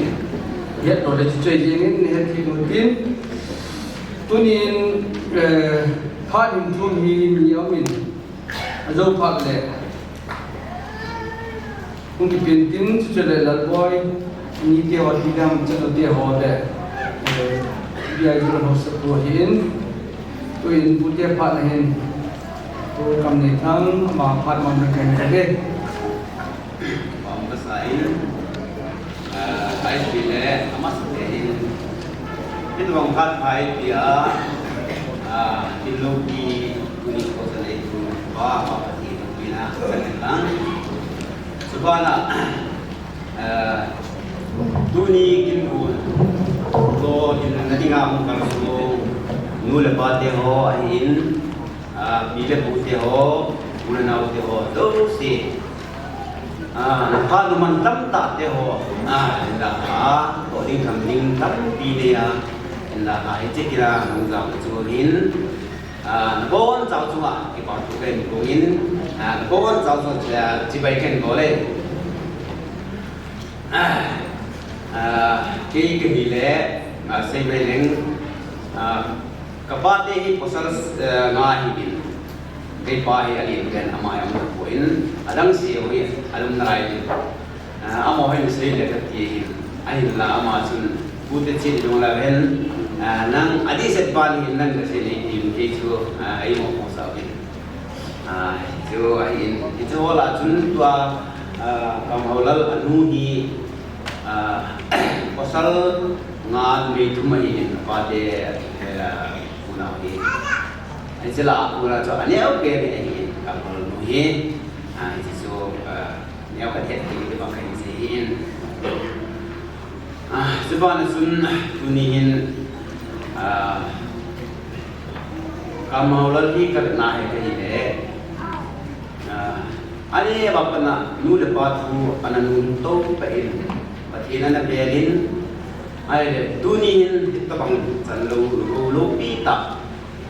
Het lou le chu chu ahi jeh in het thei lou tin. Tunin, eh, phat in thum hi mi aum in, ajou phat le hung kipen tin, chuche le Lalboi, nite ho, ti dam, chanu te ho le, eh, B I U hausa pu ahin, tuin pute phat na hin, Pu Kamneithang, ama phat mang na kan ka ve. Pam ka sa in, ah, ai pi le, ama sa te in, Hitabang phat pha i tia, ah, kin loupi, tuni nikho sa nei tu, pa, pa, pa, ti, ti na, sa nei lang. Subana, ah, tuni kin pu, to, in na dinga hung kal su, nu le pa te ho, ahin, ah, pi le pu te ho, u le nao te ho, jouse. Ah, na phat numan tamtah te ho, ah, hinla, ah, to ding tham ding tampi nei a, hinla, ah, hiche kila nung jam chu hin, ah, nabon chauva chunga, kipa thu kahin phong in, ah, nabon chauva chunga, ah, chibai kahin bol e. Ah, ah, kei kahi le, ah, sei mai leng, ah, Ka pate hi pasal, eh, nga ahin, kei pa hi alen pen ama jong tapon, adang seh hi alum nalai in. Ah, amaho hin sei le kati hin, ahinla ama chun, pute chin jong la hen, ah, nang adih set pa ni hin nang kasei nei tin kei chu, ah, eimo kong sa hin. Ah, chu ahin, hichu hola chun tua, ah, Kamhaolal anu hi, ah, pasal nga numei thum ahin, pate, eh, Unau hi. Hiche lah a kona chu aneo pen ahi, Kamhaolal nu hi. Ah, hiche chu, ah, neo kahet ding ti bang kahin sei ahin. Ah, chubana chun tuni hin, ah, Kamhaolal hi kavetna hi kahi le. Ah, ani bapana nu le pa thu ana nung to pa in, Pathen ana bel in, ahile tuni hin hitabang chan lou, lou, loupi tah.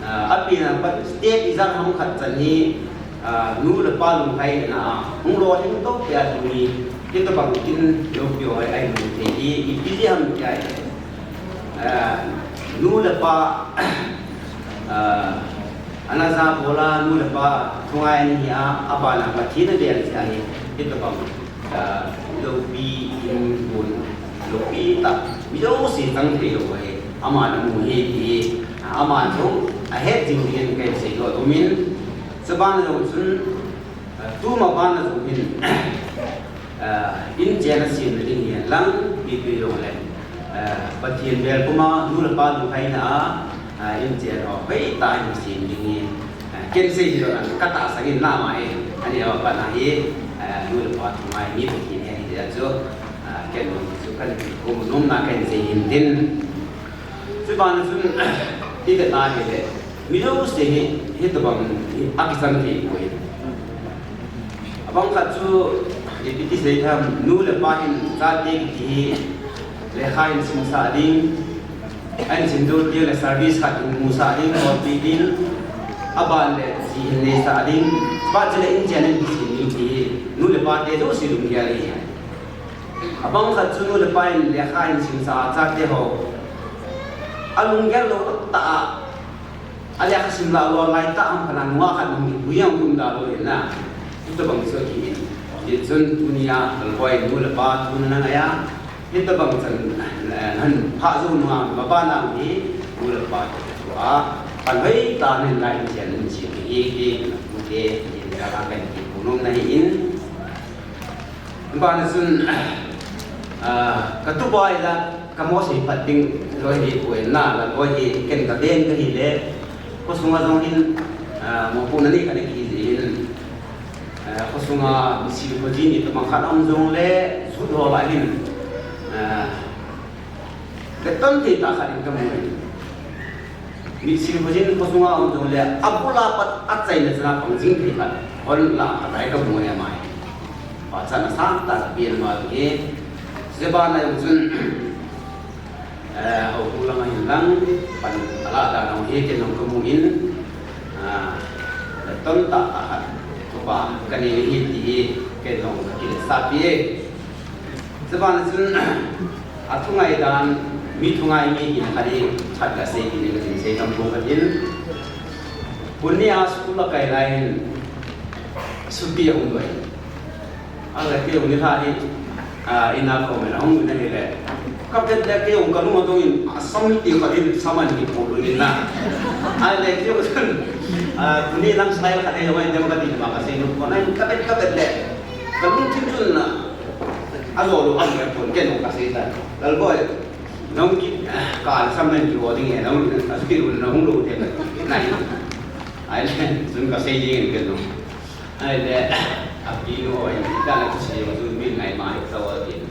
Ah, apina pat step ijat ham khat chan hi, ah, nu le pa lunglhaina a, hung lolhing to pia tuni, hitabang kin loupi ho ahi lou thei hi, ipi jeh ham tia hi. Ah, nu le pa, ah, ana ja bol a, nu le pa thungai ana hi a, abana Pathen abel jeh ahi, hitabang, ah, loupi in gon, loupi tah, mi jouse chang thei lou ahi, aman amu ahi ti, ah, aman jong ahet jing dingin kahin seidoh nomin, chubana jong chun, ah, tuma bana jong hin, ah, inchen a sem ding hi lang, ipi jong le, ah, Pathen bel puma nu le pa lunglhaina a, ah, inchen ho hoitah in sem ding hi, ah, ken sei hi lang, katahsan in nama e, ani ho pa na hi, ah, nu le pa thungai mi Pathen ahi tia chu, ah, ken jong chu kahin kikhom nomna kahin sei hin tin. Chubana chun, ivet na hile, mi jouse hi, hitabang hi akichang thei poi. Abang khat chu, ipi ti sei tham, nu le pa hin chate kiti hi, lekha hin simsah ding, ahin sim jou teng le service khat hin musah ding, bolpi ding, aban le ji hin neisah ding, chuban chule inchen hin kisem ding ti hi, nu le pa te jouse lunggel ahi. Abang khat chu nu le pa in lekha ahin simsah a chate ho, alunggel lou tah a, alekha sim lah lou lai tah a, ham khat a nungah khat hung kipui a hung um da lou in na. Hitabang chu ahi in. Hichun tunia Lalboi nu le pa thu nangai a, hitabang chan, eh, nahin phah jou nunga, mabana hi nu le pa thu a, pan hoitah in lai chen in chi hi, hi, hi, hi, hi, hi, hi, hi, hi, hi, Bana chun, ah, katupa ila, kamo sei phat ding loi hi poi na, Lalboi hi ken kaben kahi le, khosunga jong hin, ah, mopohna nei khat nei kihi jin, ah, khosunga misi khoji ni tama khat um jong le, sut ho la hin, ah, Ka tam thei tah khat in kamu e. Misi khojin khosunga um jong le, abul a pat achaina chana pang jing thei khat. Hon la khat a kamu e mai. Pachatna sangtah kapen ma e. Chubana jong chun, eh, houbung langa hin lang, pan ala da nong hi ken jong kamu in, ah, tamtah a khat, katupa kanei hi ti hi, ken jong kakiletsah pi e. Chubana chun, athungai dan, mi thungai mi hin khat hi, khat kasei kit in, kasei tam pong khat in. Tuni a school akai lai in, suti ahung doi. Ahile kei jong nilhah hi, ah, ina koma ahung doi na hile. Kavet le kei jong kalung adong in, asam hi ti khat in, saman hi polo in na. Ahile kei jong chun, ah, tuni lang style khat hi, jong ai dem kati ma kasei nom pon, kavet, kavet le. Kalungthim chun na, ajou lou ham e pon, ken jong kasei tan. Lalboi, nang ki, ka sam nang kiho ding e, nang, asukit un nahung lou te, nai. Ahile, chun kasei ding in ken jong. Ahile, apinu, oi, ita na kasei jong chun, mi ngai ma hi tao tin.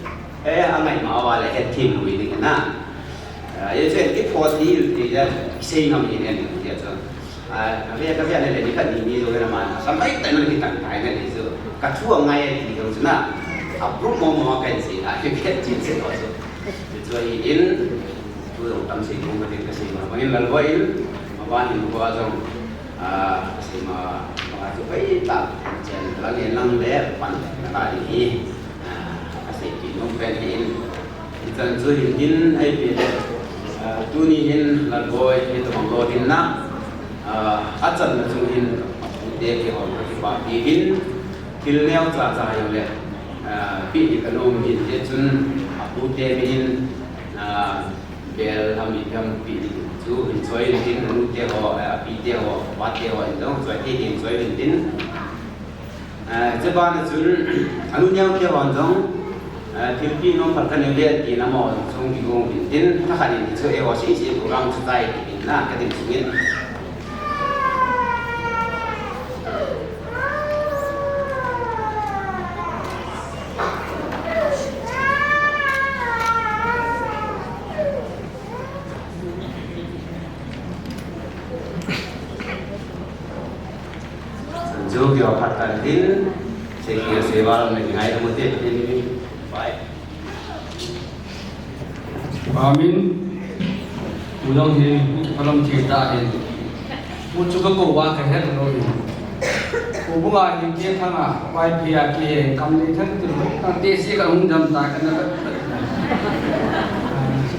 Eh, angai ma uva le, het thim lou ding na. Ah, ye chen, ki pho ti, ti ja, sei ngam in en, ti ja. Ah, kave, kave, ane le, ni khat ni, ni jong na man, sam pai, tai na, ni tan, tai na, ni jong. Ka thu angai, ti jong na. Approve mo mo ka in si, a, ka khen chin se to so. Chu hi in, tu jong tam si mo ka tin ka si mo. Mo in Lalboi in, mo ban in ko a jong, a, ka si ma, ma chu pai ta, chen lang in lang le pan na ta ding hi. A, ka si ki mo pen hi in. Ichan chu hin tin ai pi le. A, tuni hin Lalboi hi to bang lo hin na. A, a chan na chu hin, te ki hon ka ki pa ti hin. Thil neo cha cha jong le, ah, pi ni ka nom hin te chun, a pu te min, ah, bel ham i ham pi ni chu hin choi in tin, nu te ho, ah, pi te ho, pa te ho, in jong choi te hin choi in tin. Ah, che ba na chun, a nu neo te ho jong, ah, thil pi nom phat ka neo le ti na mo chung ki gong in tin, tha khat in chu e ho si si program chu tai in na ka din sungin. Sanju kio phat kan tin, se kio se val me ngai mo te ni ni. Bye. Amen. U jong hi, u kipalam thei ta hi. U chu ka ko wa ka het lo hi. U bunga hi ke thanga, wai pia ke kam le thang ti lo. Ka te si ka hung dam ta ka na ka.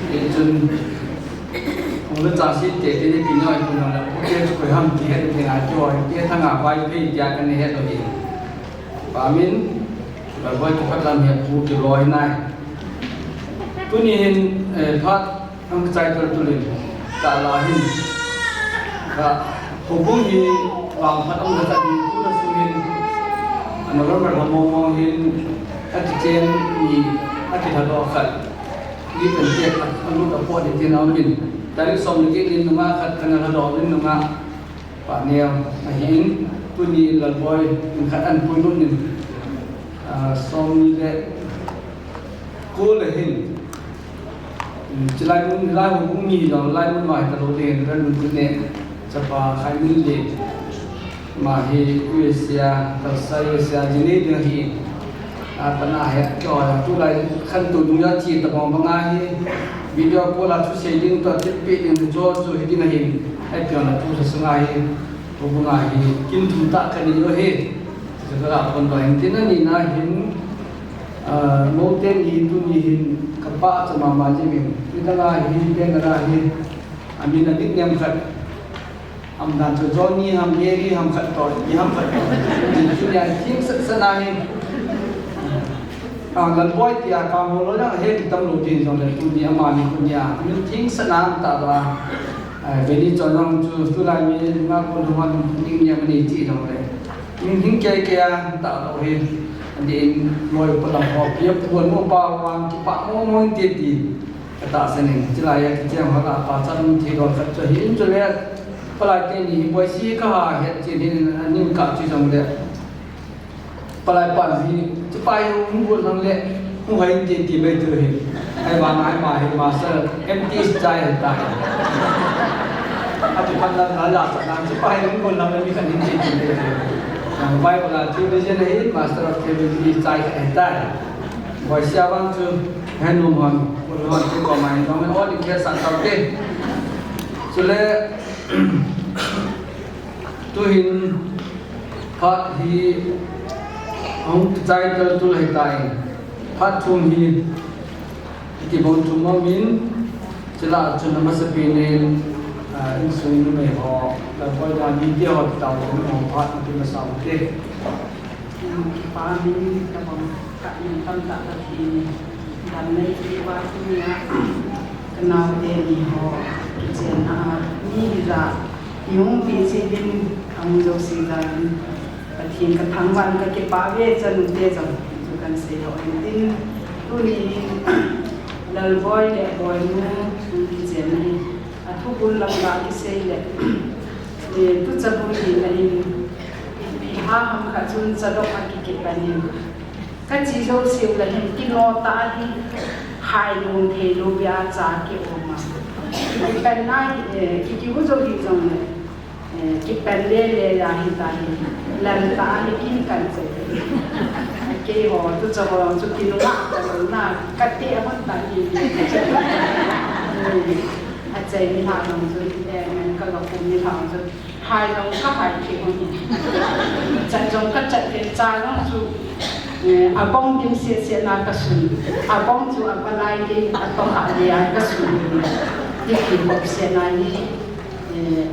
Ke chun. U na cha si te te ni pi noi ku na la. Ke chu ko ham ti het ni na ke wa ke thanga, wai pia ke ka ni het lo hi. Amen. Ka wai ko ka lam hi u ki lo hi nai. Tuni hin, eh, phat Ang kachai tul tul in, ta la hin. Ka, houbung hi, vang phat ang kachai in, tu na sung hin. Ano ram ram mo mo hin, a kichen ni, a kitha do khat. Ni pen tek, a lu ka po ni tin ang min. Tarik som ni ki din nunga khat, kana la do din nunga. Pa neo, ahin, tuni Lalboi, in khat an pui nun in. Ah, som ni le, ko le hin. Chilai mun, lai mun mi jong, lai mun ma hi ta lo ding, lai mun kun ne, chapa khai mun le. Ma hi U S A, ta sa U S A, ji ne ding hi. A, pana he, kyo, tu lai, khan tu dung ya chi, ta bang bang a hi. Video call a chu sei ding, tu tip pi ding, chu chu hi ding hi. Ai pyo na tu sa sunga hi. Tu bang a hi. Kin tu ta ka ni yo hi. Chu ka la pon ba hin tin ani na hin. Ah, mo ten ni tu ni hin ka pa cha mama ji min. Ni ta la hi, pen na la hi. Amin a nickname khat. Am dan chu Johnny ham, Mary ham khat to, ni ham khat to. Ni chu ni a thing sat sat na hi. Ah, Lalboi ti a ka mo lo jang he ki tam lo tin jong le tu ni ama ni ku ni a. Amin thing sat na ta ba. Ai, ve ni chon jong chu tu lai mi nga ko lo man nickname ni chi jong le. Min hing ke ke a ta lo hi. Ani in loi pa lam ho, pia puan mo pa wang, ki pa mo mo in ti ti. Ka ta sen in, chi lai ya ki chiang ho la pa chan thi don khat chu hi in chu le. Pa lai te ni, boi si ka ha het chi ni, ani ka chi jong le. Pa lai pa hi, chi pa hi hung bol lang le. Hung hai ti ti mai tu hi. Ai ba ngai ma hi master M T chai hi ta. A tu pan la la la sa na chi pa hi hung bol lang le mi khat in ti ti mai tu. Nang bai ba la theologian hi master of theology chai hi ta. Boi sia bang chu hen num hon, bol hon chu ko mai nong all in case san tau te. Chule Tuhin phat hi ahung kichai tel tul hi tai. Phat thum hi kibon thum amin, chila chun amasapen in, ah, insung numei ho, la koi da mi te ho tau ho phat ki masa te. Kipa min ka bang ka min tam ta ka ki min. Dam nei kipa ki min a. Ka nau te ni ho. Kichen a. Ni hi za. Yung pi si din. Ang jo si za din. Pathen ka thangvah in ka kipa ve chanu te jong. Chu kan sei ho in tin. Tuni hin. Lalboi le Boinu. Kichen ni. A thubul lam ga kisei le, eh, tu chabul hi na in, ipi ham khat chun chadok a kikit pan in. Ka chi jo siu la hin kino ta hi, hai lung thei lou bia cha ki um a. Kipan na, eh, ki ki u jo hi jong le, eh, kipan le le ya hi ta hi, lam ta hi kin kan che. Keiho tuchah ho chu kinunga kalona kati ahon ta hi. Achai nilhah jong chu, eh, kagakum nilhah jong chu, hai jong kahai thei hon hi. Chat jong kachat thei, cha jong chu, eh, abong dim sese na kasun. Abong chu avalai kei, atong alei a kasun. Hiti bou sese na hi, eh,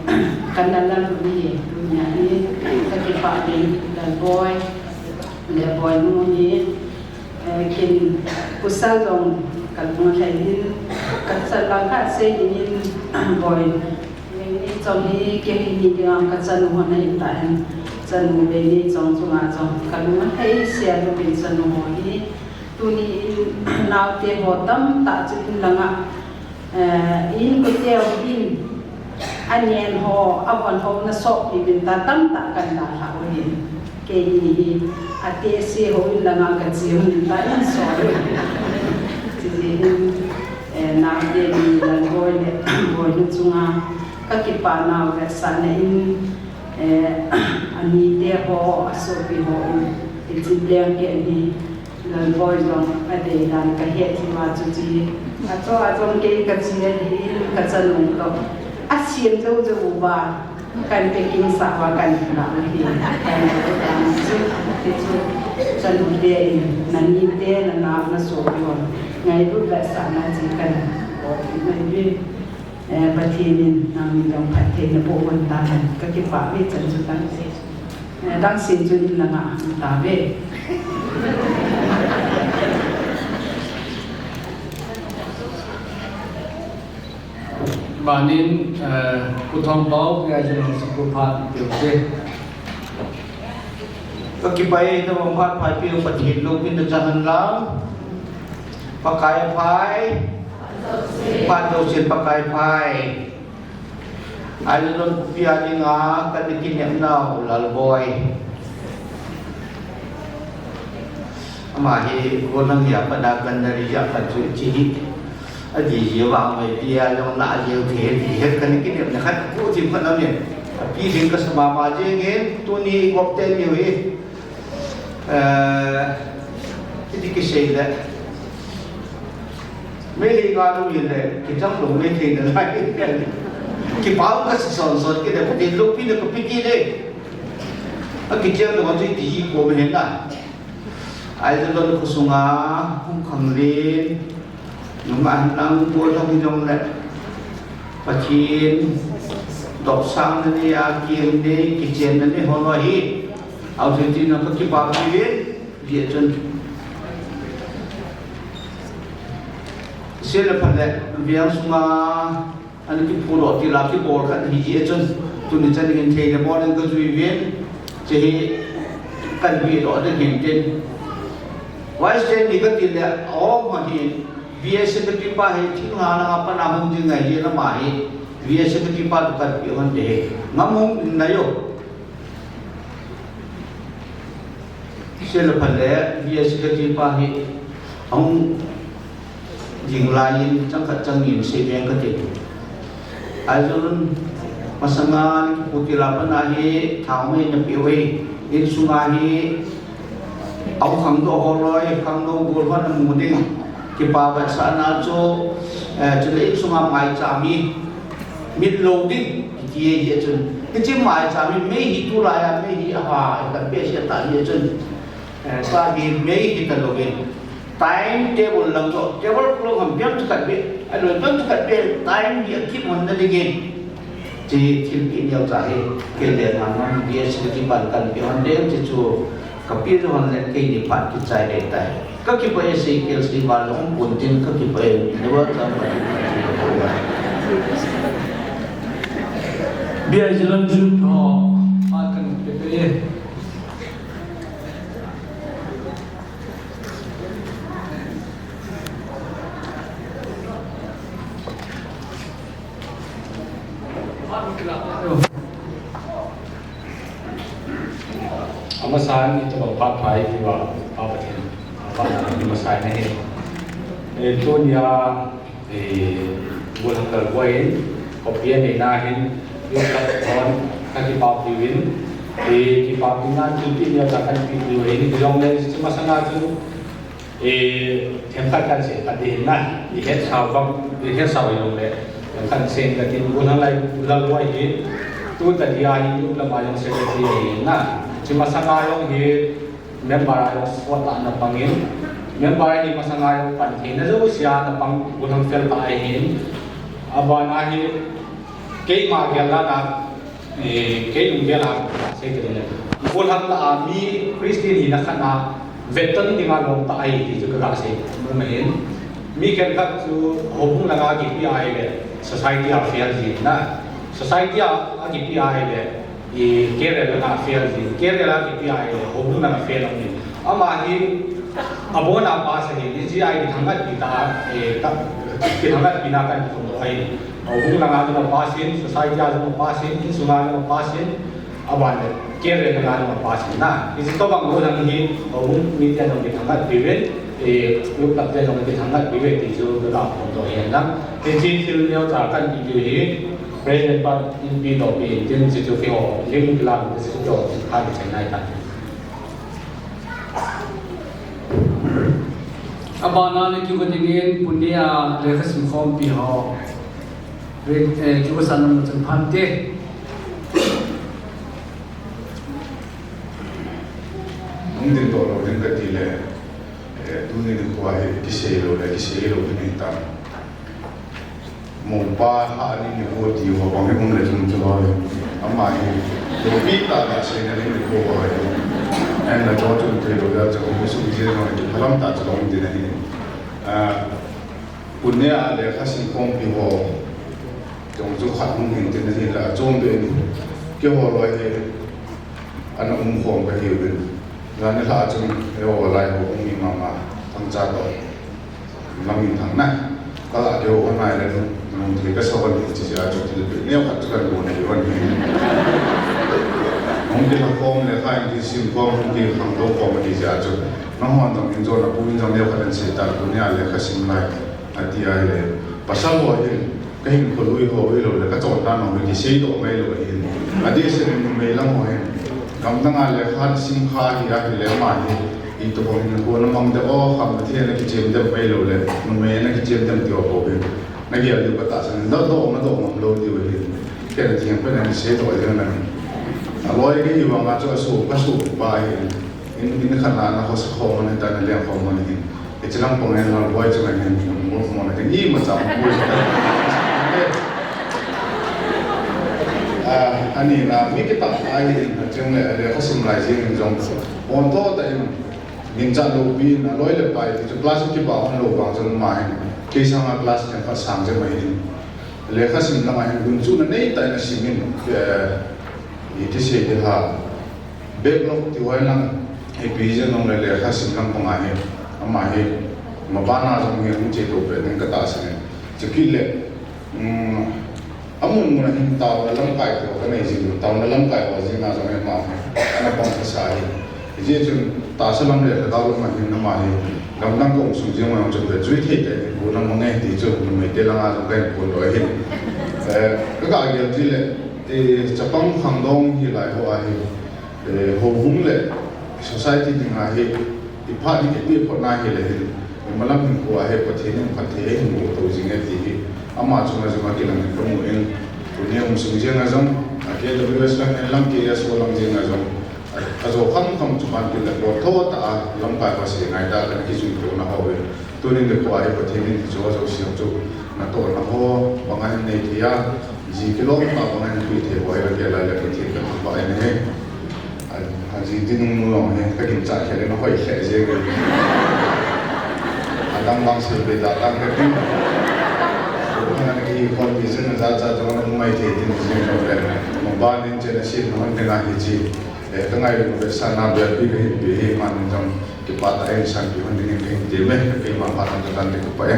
kana lalui hi, tunia hi, kakipah in, Lalboi, Lalboi nu hi, eh, kin pasal jong kalung lhai in, kachat lang kasei dingin, Boi, Veini chong hi, kei hi ni dinga kachanu ho nahi tahen, chanu Veini chong chunga jong kalung lhai sia lupin chanu ho hi, tuni in naote ho tamtah chu in langa, eh, in koteu in, anen ho, avon ho nasopi uvin ta tamtah kan dalhah u hin. Keini hi, atehse ho in langa kache u hin ta in so u hin. Chujeh hin, eh, naote ni Lalboi le, Boi nu chunga, kakipah nau vetsahna in, eh, anite ho, asopi ho in, ichin leng kei ni, Lalboi jong adei dan kahet jeh uva chu chi. Acho a jong kei kache ahin kachanu toh. Asem jou jou uva kan packing sah uva kan la u hi. Kan la u dan chu, ti chu. Chanu te in, nanite, nanao, nasopi hon ngailut vetsahna chi kan bol u ahi. Eh, Pathen in nangni jong phatthei naboh hon tahen, kakipah ve chan chu tang. Eh, dangse chu in langa um tauve. Banin, eh, Pu Thongpao, kei a jong nang sukhu phat peh u te. Kakipah e, nabang phat phaipeh u Pathen loupina chang hen lang. Pakai phai. Phat jousen Pakai phai. Ailon pia dinga kana kinepnau Lalboi. Ama hi golhang a pat a kan na ri a kan chu chi hi. Adih jeh vang mai pia jong na jeh u thei ti hi kana kinepna khat ko chi phat na me. Api jing kasa mama jeng in tuni gop te mi u hi. Eh, iti kisei le. Meitei nga lou le, kichang lou Meitei nalai. Kipah kasa son son kile, Pathen loupina kape kit e. Akichang lou chu iti hi ko me hen na. Ailon khosunga, hung khanglen. Nungah nang bol hang jong le. Pathen, dopsang na nei a, kiang nei, kichenna nei ho lou hi. Authority na kakipah pi ve, jeh chun. Sele phat le, veng sunga, ana kiphut lou ti la kibol khat hi jeh chun. Tuni chan in thei le bol in kajui ven, che hi, kan bi lou ding hin tin. Vice Chair ni kati le, aum ahi. V S Secretary pa hi thinglhang langa pat a hung ding ngai hi lama hi V S Secretary pa toh kan pe hon te hi. Ngam hung nai o. Sele phat le V S Secretary pa hi ahung ding lai in chang khat chang ni sei veng kate. Aijun masanga ni kiputi la pat a hi thao mei na pe u e. Insunga hi Au khangdoh ho loi, khangdoh gol hon amu ding. Kipa vetsahna chu, eh, chule insunga maicham hi mit lou ding, kiti ahi chun. Hiche maicham hi May hi tulai a, May hi aha, kan pe sia ta hi chun. Eh, ta hi May hi ta lou in. Time table lang chu, table clock ham piang chu kan pe, aloi piang chu kan pe, time hi akip hon na ding in. Hiche thilpeh neocha hi, kei le nangma V S Secretary pan kan pe hon ding, hiche chu kapeh jou hon le keini phat kichai ding tai. Kakipah e, sei kel sei val jong pon tin kakipah e, nabol cha pa. Bia Island Youth ho, phat kan pe pe e. Amasan, itobang phat pha ipi uva, Pa Pathen, Pa Pathen amasan ahi. Eh, tunia, eh, Golhang Lalboi in, khopi aneina hin, youth club hon, kakipah uvin, Eh, kipa pina thilpeh neocha kahin pe diu ahi, hijongle, hiche masanga chu, eh, themkhat kahin sei kit ding ahi. Ihet sao bang, ihet sao hijongle, themkhat sei kit ding, golhang lai, golhang lai hi, tu tadia hi, tu lama jong secretary ahi na. Hiche masanga jong hi, member a jong sot tahna pang in, member hi masanga jong pan theina jousea na pang, golhang fel tah ahin. Abana hi, keima gel dan a, Eh, kei lunggel a sei kit ding le. Golhang lah a mi Christian hina khat a vetton dinga lom tah ahi ti chu kaga sei nom ahin. Mi khenkhat chu houbung langa kipe ahile society a fail jin na. Society a, a kipe ahile, eh, career langa fail jin. Career a kipe ahile houbung langa fail jin. Ama hi abona pass ahi, G I kithangvah pi ta, eh, ta, kithangvah pi na kahin phondoh ahi. Houbung langa jong apass in, society a jong apass in, insunga jong apass in, aban le, career langa jong apass in na. Hiche tobang golhang hi, houbung mite jong kithangvah piuvin, eh, group lap te jong kithangvah piuvin, ti chu kaga phondoh ahi na. Hiche thil neocha kahin pe diu hi, President pa in pe doh peh in, tin hiche chu keiho, lim kilang, hiche chu keiho, kha kichai nai tan. Abana le kigo dingin Pune a lekha simkhompi ho. Re-, eh, kigo san nam chun phan te. Hung ding doh lou ding kati le, eh, tuni nikho hi kisei lou le, kisei lou ding ahitan. Mopa ha ani nikho ti ho bang hi um le chun chu ho hi. Ama hi, loupi tah a seina ding nikho ho hi. Ahinla chu chun thei lou jeh a chu hung sung jeng ho hi, phalam tah chu hung ding ahi. Ah, Pune a lekha simkhompi ho jong chu khat hung hin tin ahi la, chom be ni. Keiho loi hi, ana um khom kahiuvin. Jan nilhah a chun, eiho lai ho hung hi mama, thangcha toh. Lam in thang na. Ka la keiho nai le nu, nung thei kasa wan hi chi jeh a chu thilpeh neokhat chu kahin bol nahi wan hi. Hung kilha khom le kha in kisim khom, hung kikhangtou khom ti jeh a chu. Nangho jong in jong, napu in jong neokhat in sei tan, tunia lekha sim lai. Ati ahile, pasal ho hin, kahinkho lui ho hilou le, kachondan ho hi kisei doh mai lou ahin. Adeh seh in numei lang ho hin, gamdang a lekha sim kha hi ahile ama hi, Itobang hinkho namang dem o, kham Pathen a kichem dem mai lou le, numei a kichem dem ti ho bou hin. Nagel diu katahsan in, doh, doh, nadoh ngam lou diu ahin. Ken atheng pen a nasei doh jeng nang. Aloi kahi vang a chu aso, aso pa ahin. In, in khat na, nakhosa khom man ahitan, naleng khom man ahin. Hiche lang pang in Lalboi chu ahin, mo, mo na ding imacha mo. Ah, ani na, mi kitah ahin, acheng le, lekha sim lai jeng in jong. Pon to ta in, Min cha loupi in aloi le pai ti chu class kipa hon lou vang chun ama hin kei sanga class themkhat sang jeng ahin. Lekha sim lama hin gunchuna neitah in asim in, eh, iti sei ding ham. Backlog ti ho lang ipi jeng jong le lekha sim lang panga hi ama hi maban a jong hi hung che to pe ding katahsan in. Chukit le, um, Amun mun a hin taona lamkai ho kanei jing, taona lamkai ho jing a jong ama hi ana pang kasa hi. Hijeh chun tahsa lam le lhagao lam a hin ama hi gamdang kaum sung jing a jong chun vejui thei tah in hinkho ana mang e ti chu numei te langa jong kahin phondoh ahi. Eh, kaga gel ti le, eh, chapang khangdong hilai ho ahi. Eh, houbung le society dinga hi, iphat hi kipe phot na hile hin, imalam hinkho a hi Pathen in phatthei eihin boh to jing e ti hi, ama chunga jong akilang in kamu in, tuni um sung jeng a jong, a K W S lang hin lang, K S O lang jeng a jong, a, ajo kham kham chu ban kin le bol tho tah a, lamkai ho sei ngai tah a kana kijui to na ho ve. Tunin nikho a hi Pathen in hiche jouse chu natohna ho banga hin nei thei a, ji kilom tah banga hin pui thei ho hi kagel lai le Pathen kathangvah in ahi. A, aji dinmun jong hi kaginchat khel in ahoi lheh jeng in. Adang bang sei be da tang katin. Ko hana kikhol ti jeng a jachat jong ana um mai thei tin jeng jong le. Maban in chen a sin hon ding ahi chi. Eh, ka ngai le vetsahna belpi kahin pe hi, aman jong kipah tah in sanpeh hon dingin kahin tem e, keima phat in katan ding kapah e.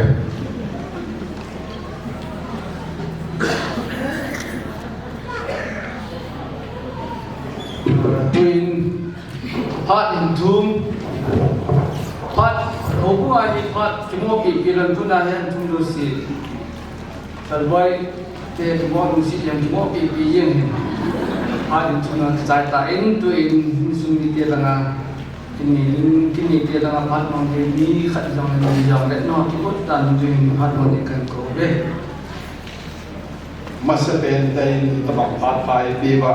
Tuin, phat in thum, phat, houbung a hi phat, kimopi pi lam tuna hin thum lou si. Lalboi te kimoh lungset jeng, kimoh pipi jeng hin. Phat in chuna chai ta in, tu in insung mite langa, kini, kini te langa phat mang te mi khat jong le ni jong le no kibot tan tu in phat mang te kan ko ve. Masapen tah in tabang phat pai pi ba.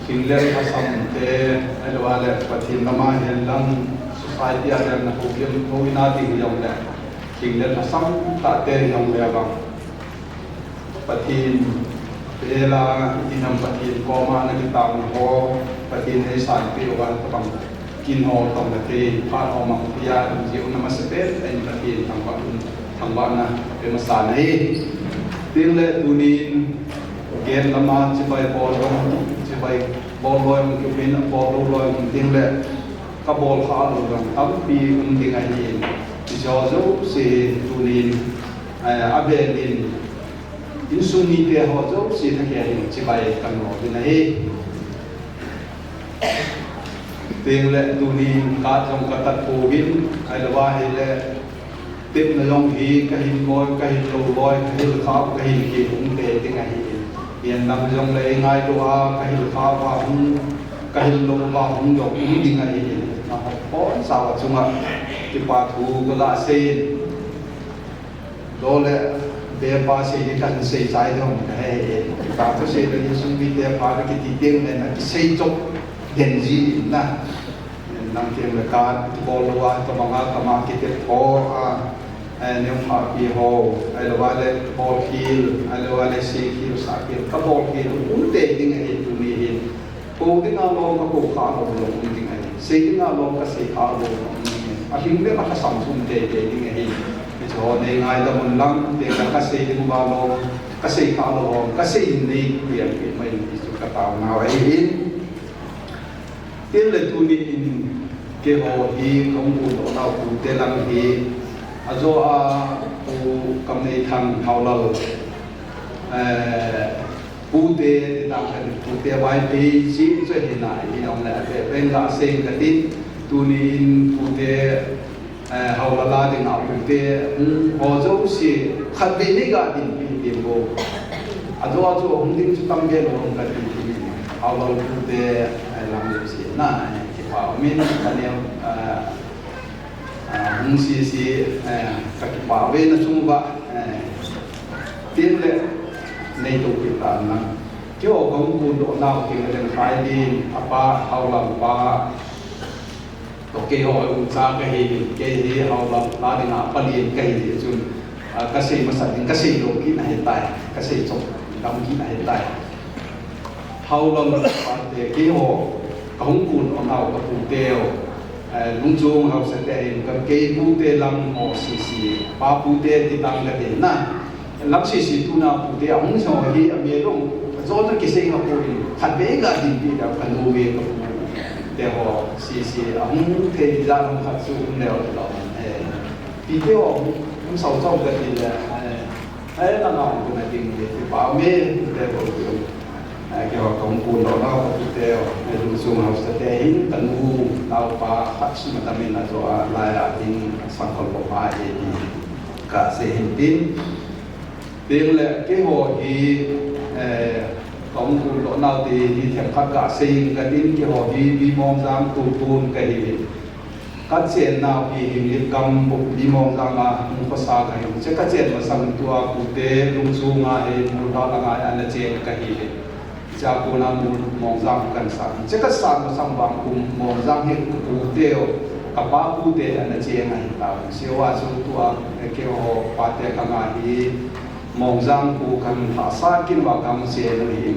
Khinglel lhasam te, ahilou le Pathen lama hen lang society a hen na ko kem ko ina ti jong le. Khinglel lhasam tah te jong le ba. Pathen, vela, itinam Pathen koma na kitao ho, Pathen eisanpeh uva tabang kin ho tong le thei, phat ho mang tia, um jiu na masapen, ain Pathen thangvah un, thangvahna, pe masa na hi. Tin le tunin, gen lama, chibai bol dong, chibai bol loi, um kimin, bol lou loi, um tin le, ka bol kha lou dong, tampi, um ding ahi, ti jo jo, si tunin, eh, a belin, Insung mite ho jouse thakhel in chibai kan lo ding ahi. Tin le tunin ka jong ka tat pouvin, ahilou ahile, tepna jong hi ka hin loi, ka hin lou loi, ka hil khau, ka hin kihung te ding ahi. Pian lam jong le ngailou a, ka hil khau va hung, ka hil lou va hung jong um ding ahi. Na hop pon sao chunga, kipa thu ka ga sei. Dole, be pa sei ni kan sei chai dong ka he e. Ka to sei le insung mite pa kiti teng le na kisei chop den ji na. Nang teng le ka to bol lou a, to manga ka ma kiti ho a. Eh, nem pa pi ho, ahilou le bol khel, ahilou le sei khel, sa khel, ka bol khel, um te ding ahi tuni hin. Ko dinga lom ka ko kha lou lou um ding ahi. Sei dinga lom ka sei kha lou lou um ding ahi. Ahing le ka sam sum te te ding ahi. Hiche ho nei ngaidam un lang, te ka, ka sei ding uva lom, ka sei kha lou lom, ka sei in nei, ku yang pe mai ti chu ka taona u ahi. Tin le tuni in keiho hi ka hung kun doh nau pute lang hi. Ajo a pu Kamneithang Haolal. Eh, Pute, ti tang khat in pute Vaiphei, chi chu hi na, hi ong le, ve, ve nga seng ka tin, tuni in pute, eh, Haolal a dinga pute, hmm, ho jouse, khat ve ni ga din pi din bo. Ajo a chu hung ding chu tam ve lou ka tin, Haolal pute, eh, lam le si na, eh, kipa min, ka ne, eh, Ah, hung sisi, eh, ka kipa ve na chung uva, eh, tin le nei to kit ta na. Keiho ka hung kun doh nau kei le khai din, apa Haolal pa, to keiho hung cha ka hi din, kei hi Haolal pa dinga pa lien ka hi din chun, ah, ka sei masa ding, ka sei lou kit na hi tai, ka sei chop dam kit na hi tai. Haolal pa te keiho, ka hung kun doh nau ka pute u. Eh, Lungchung haosa te hin ka kei pute lam ho sisi, pa pute ti tang ka te na. Lam sisi tuna pute a hung sa hi a me long, jo na kisei ka pu in, khat ve ga din pi da ka nu ve ka pu te ho sisi, a hung thei ja lam khat su um leo lo. Eh, pi te ho, hung sau chau ka ti le, eh, Ai, na nau ku na ding le, ti pa me, te ko ku. Ai, keiho ka hung kun doh nau ka pute u, eh, Lungchung haosa te hin, ka nu, nau pa, khat sum ta min a jo a, lai a ding, sang kol ko pa e di. Ka sei hin tin. Tin le, keiho hi, eh, ka hung kun doh nau ti hi themkhat ka sei hin ka tin, keiho hi, Bimongjang Tupun ka hi. Ka chen nau hi Henglep gam Bimongjang a hung khosa ka hi. Che ka chen masang tua pute Lungchung a hi Mulhra langa ana chen ka hi. Cha kona Bimongjang kan sa. Che ka sa masang bang kum Mongjang hi ka pute u, ka pa pute ana chen a hi ta. Seo a chu tua keiho pate ka nga hi Mongjang pu kan hahsa kit uva kan chen u hi.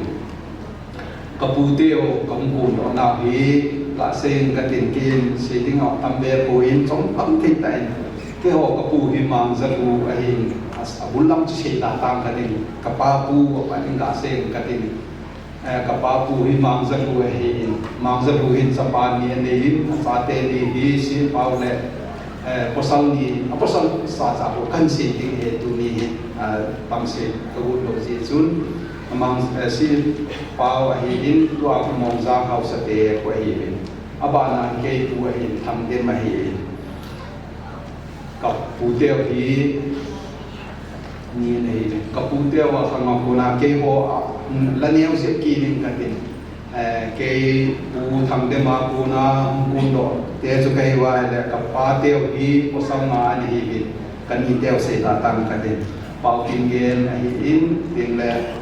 Ka pute u, ka hung kun doh nau hi, ka sei in ka tin kin, sei ding a tam be poi in, chom tam thei ta in. Keiho ka pu hi Mangjalhu ahin, a, a bul lam chu sei ta tang ka tin, ka pa pu, a pa tin ka sei in ka tin. Eh, ka pa pu hi Mangjalhu ahin, Mangjalhu hin chapa ni anei in, a chate ni hi Sipau le, eh, pasal ni, a pasal sa cha ko kan sei ding he tuni hi, ah, tam sei ka ut lou jeh chun. Amang, eh, Sipau ahi in, tua Mongjang haosa te ko ahi in. Abana kei pu ahi in, Thangdem ahi in. Ka pute u hi, ni nei, ka pute u a khang a kona keiho a, La neo jep kit ning katin. Eh, kei Pu Thangdem a kona hung kondoh te chu kahi uva ahile, ka pa teu hi pasal nga ana hiuvin, kani teu sei ta tang katin. Pau Tinggen ahin, tin le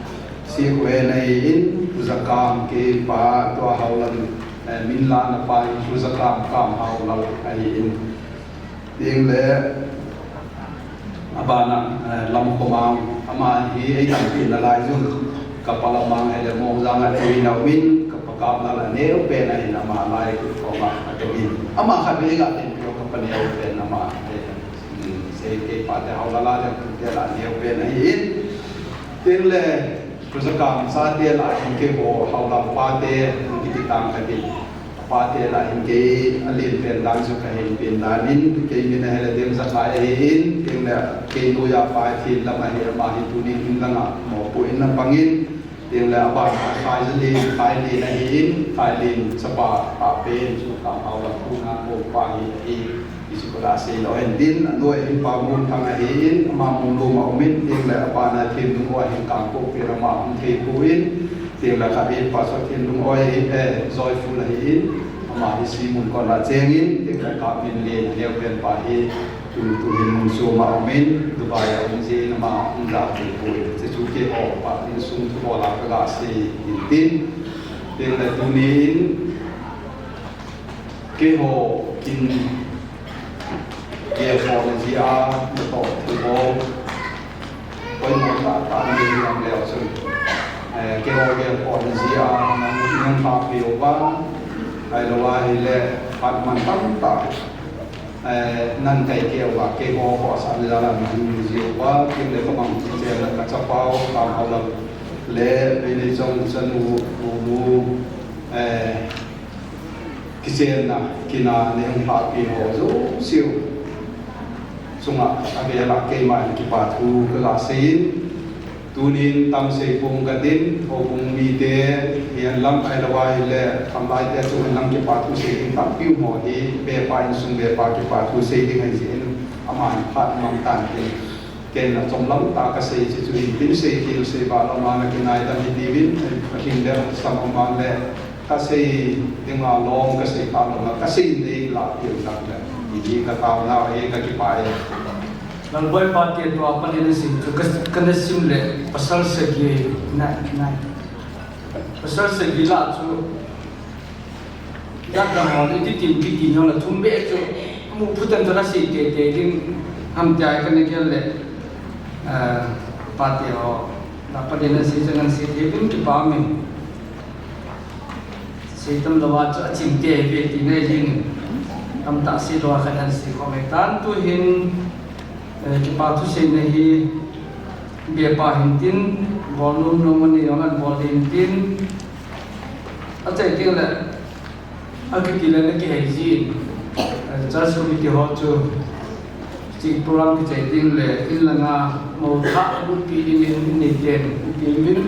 Sikhoen ahin, Pu Jakam kei pa tua Haulam, eh, min lana pa in Pu Jakam Kamhaolal ahin. Tin le, abana, eh, Lamkhomang, ama hi eidam pi nalai jun, ka pa Lamang ahile Mongjang a thei na umin, ka pa Kamlal aneo pen ahin ama lai koma athei in. Ama khat vei ga tin pio ka pa neo pen ama, eh, sei kei pa te Haolal a le te la neo pen ahin. Tin le, Pu Jakam chate lah hin keiho Haulam pate hung kiti tang katin. Pate lah hin kei alen pen dan chu kahin pen dan in, kei min ahile Demjakhai ahin, tin le kei noiya pa hi Thenlam ahi, ama hi tunin in langa mopoh in ana pang in, tin le abana Khailin, Khailin ahin, Khailin chapa pa pen chu Kamhaolal kona mopa hi ahi. Hichu kaga sei lou hen tin, anoi hin Pa Munthang ahin, ama Munlom a umin, tin le abana Thenlungoi ahin Kangpokpi lam a um thei poi, tin le khat hi Pastor Thenlungoi ahi, eh, Joyful ahin, ama hi Simun kon a chengin, tin le Kamminlen aneo pen pa hi, tu, tuhin Munchom a umin, Dubai a um jeh in ama um ja thei poi, chuchu keiho pa insung thu ho la kaga sei in tin, tin le tunin, keiho kin Gel kholna jeh a, natoh thilbol poimo tahtah nei jong leu chun, eh, keiho gel kholna jeh a, nang, nang lhahpeh uva, ahilou ahile, phat man tamtah, eh, nang kaikeh uva, keiho khohsahna jal a nang jeh uva, tin le kamang kichenna kachapau, Kamhaolal le, Veineichong chanu, unu, eh, kichenna, kina nei hung lhahpeh ho jouse u chunga avel a keiman kipa thu kaga sei in, tunin tam sei pong katin, houbung mite hihen lang ahilou ahile, khamlai te chunga lang kipa thu sei ding tampi um ho hi, bepa insung bepa kipa thu sei ding ahi jeh in, aman phat mang tan tin. Ken achom lam tah kasei chu chu hin tin sei thil sei ba lama na kinai dam hi tiuvin, ka hin le sam aman le kasei ding a lom kasei ta lom na kasei nei la tiu tak le. Hi ka taona e ka kipa e. Lalboi pa te tua pan in sei chu ka, kana sim le pasal sagi na, na. Pasal sagi la chu Jan dang ho le, ti tin, ti tin ho le, thum beh chu, mu phutan chu la sei tei tei ding, ham tia kana gel le, eh, pa te ho, la pa le na sei chu ngan sei tei ding kipa min. Sei tam lou a chu aching tei ve ti nei ding, tamtah sei lou a khat an sei khom e tan tu hin, eh, kipa thu seina hi, bepa hin tin, bol nom nom ani jong an bol hin tin, Achai teng le, akiti le na kihei jin. Eh, church committee ho chu, hiche program kichai teng le, in langa mo tha lut pi ding in, in nei ten, in ti min,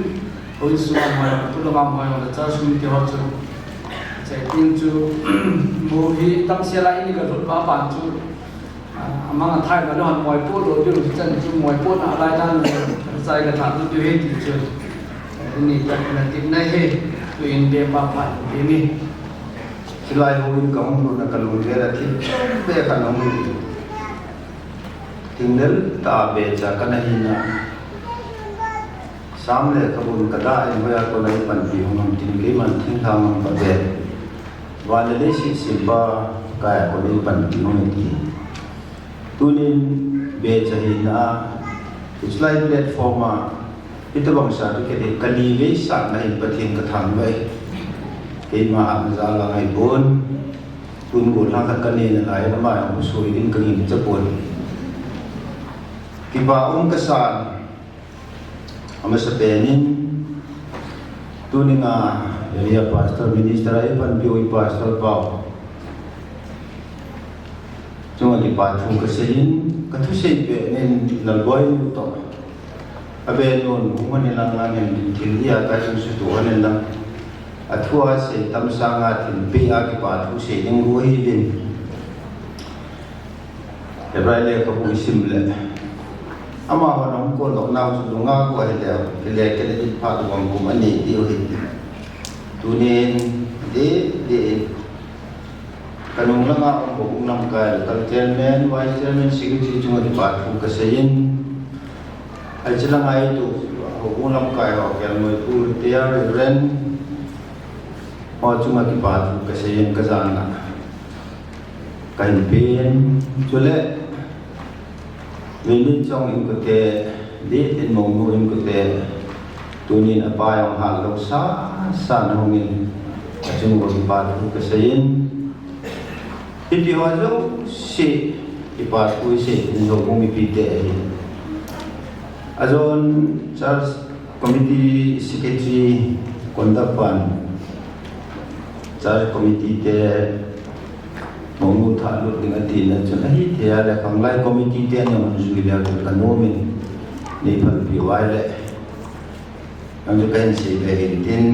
houin sunga mo, pu lama mo, le church committee ho chu, chai teng chu, mo hi tam sia la in ka lut pa pan chu, Ah, amang a thai ma lou han moi po lou diu chan chu moi po na lai dan chai ka tha tu hi ti chu. Ni ka na ti na he tu in be pa pa ti ni. Silai ho in ka hung lu na ka lu le la thi be ka nong ni. Ting del ta be cha ka na hi na. Sam le ka bun ka da in hoya ko na i panpi hung am tin keiman thing thang am pa be. Van le le si sim pa ka ya ko na i panpi hung ti. Tunin be cha hi na, it's like platform a, ita bang sa tu ke de kali ve sa na in Pathen ka thang ve. Keima a na za la ngai bon. Tun go thang khat ka ne na lai na ma ya mu sui din ka ngin cha bon. Kipa um ka sa. Amasapen in, tuninga area pastor minister a i panpiu i pastor pau chunga kipa thu kasei in, ka thusei pen in Lalboi nu toh. Abe nun hung hon in lang lang in thil hi a ka thu sutu hon in lang. A thu a sei tam sanga thil pe a kipa thu sei ding ru hi din. Hebrai lekhabu i sim le, Amahon ahung call doh nau chu lunga ko ahile, ahile kei le din phat vang kum ani diu ahi. Tunin, di, di, ka nung langa um houbung lamkai, local chairman, vice chairman, secretary chunga kipa thu kasei in, hiche langa itu houbung lamkai ho, Kelngoi Pu, Reverend, ho chunga kipa thu kasei in, kajana kahin pen, chule, Min Chong in kote, di tin Mongnu in kote, tunin apa jong hal lou sa, sa na hung in, achung uva kipa thu kasei in. Hiti ho jouse, kipa thu isei in jou mipi te ahi. Ajon church committee secretary, conduct pan, church committee te, Mongnu thalut ding ati na chun, ahithei a le khanglai committee te ni hung jui le chun kanom in, nei phalpi uva ahile. Nang chu kahin sei be hin tin.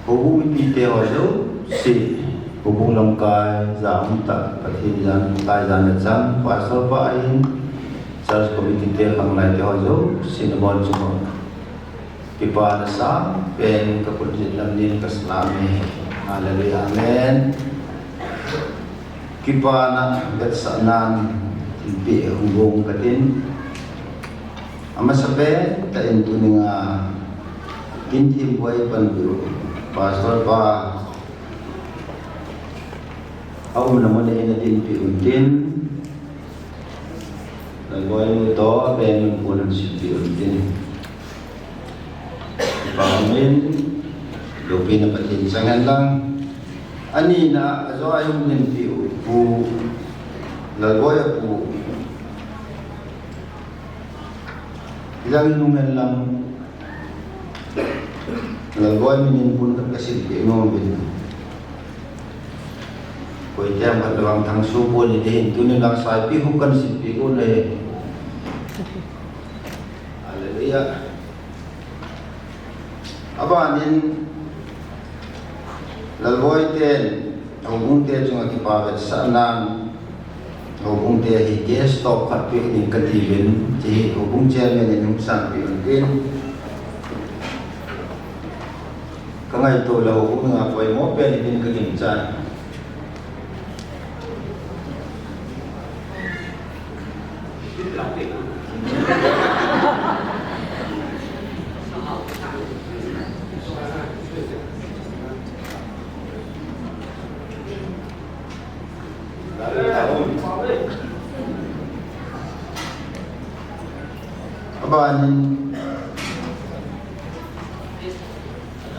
Houbung mipi te ho jouse, houbung lamkai, ja um tah, Pathen jan, kai jan a chang, pastor pa ahin, church committee te khanglai te ho jouse, nabon chunga kipana sangpen kakhut jet lam nin kasalam e. Hallelujah. Amen. Kipana vetsahnan thilpeh hung bom katin. Amasapen tah in tuninga kin thim boi panpiu pastor pa aumna mun a hin adinpiu tin. Lalboi nu toh apen mun pun ahin silpiu tin. Kipa umin, loupina Pathen chang hen lang. Anina, ajo a hung dinpiu, Pu Lalboi a pu. Ilang nung hen lang, Lalboi minin pun khat kasilpeh nom uvin. Koi tiang khat vang thangsu pon iti hin, tunin lang saipi hu kahin silpeh u ahi. Hallelujah. Abanin, Lalboi ten, houbung te chunga kipa vetsahnan, houbung te hi guest of khat peh ding kati uvin, hiche hi houbung chairman in hung sanpeh un tin. Kangaito le houbung a poimo pen in kagingchan. Abanin,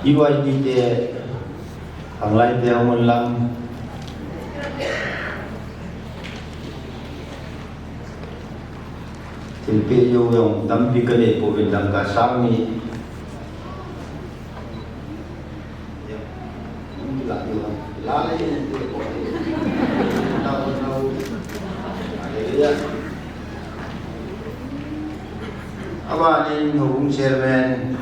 E Y D te, khanglai te hung un lang, thilpeh jou jong tampi kanei pouvin, dangka sang ni. Abanin houbung chairman,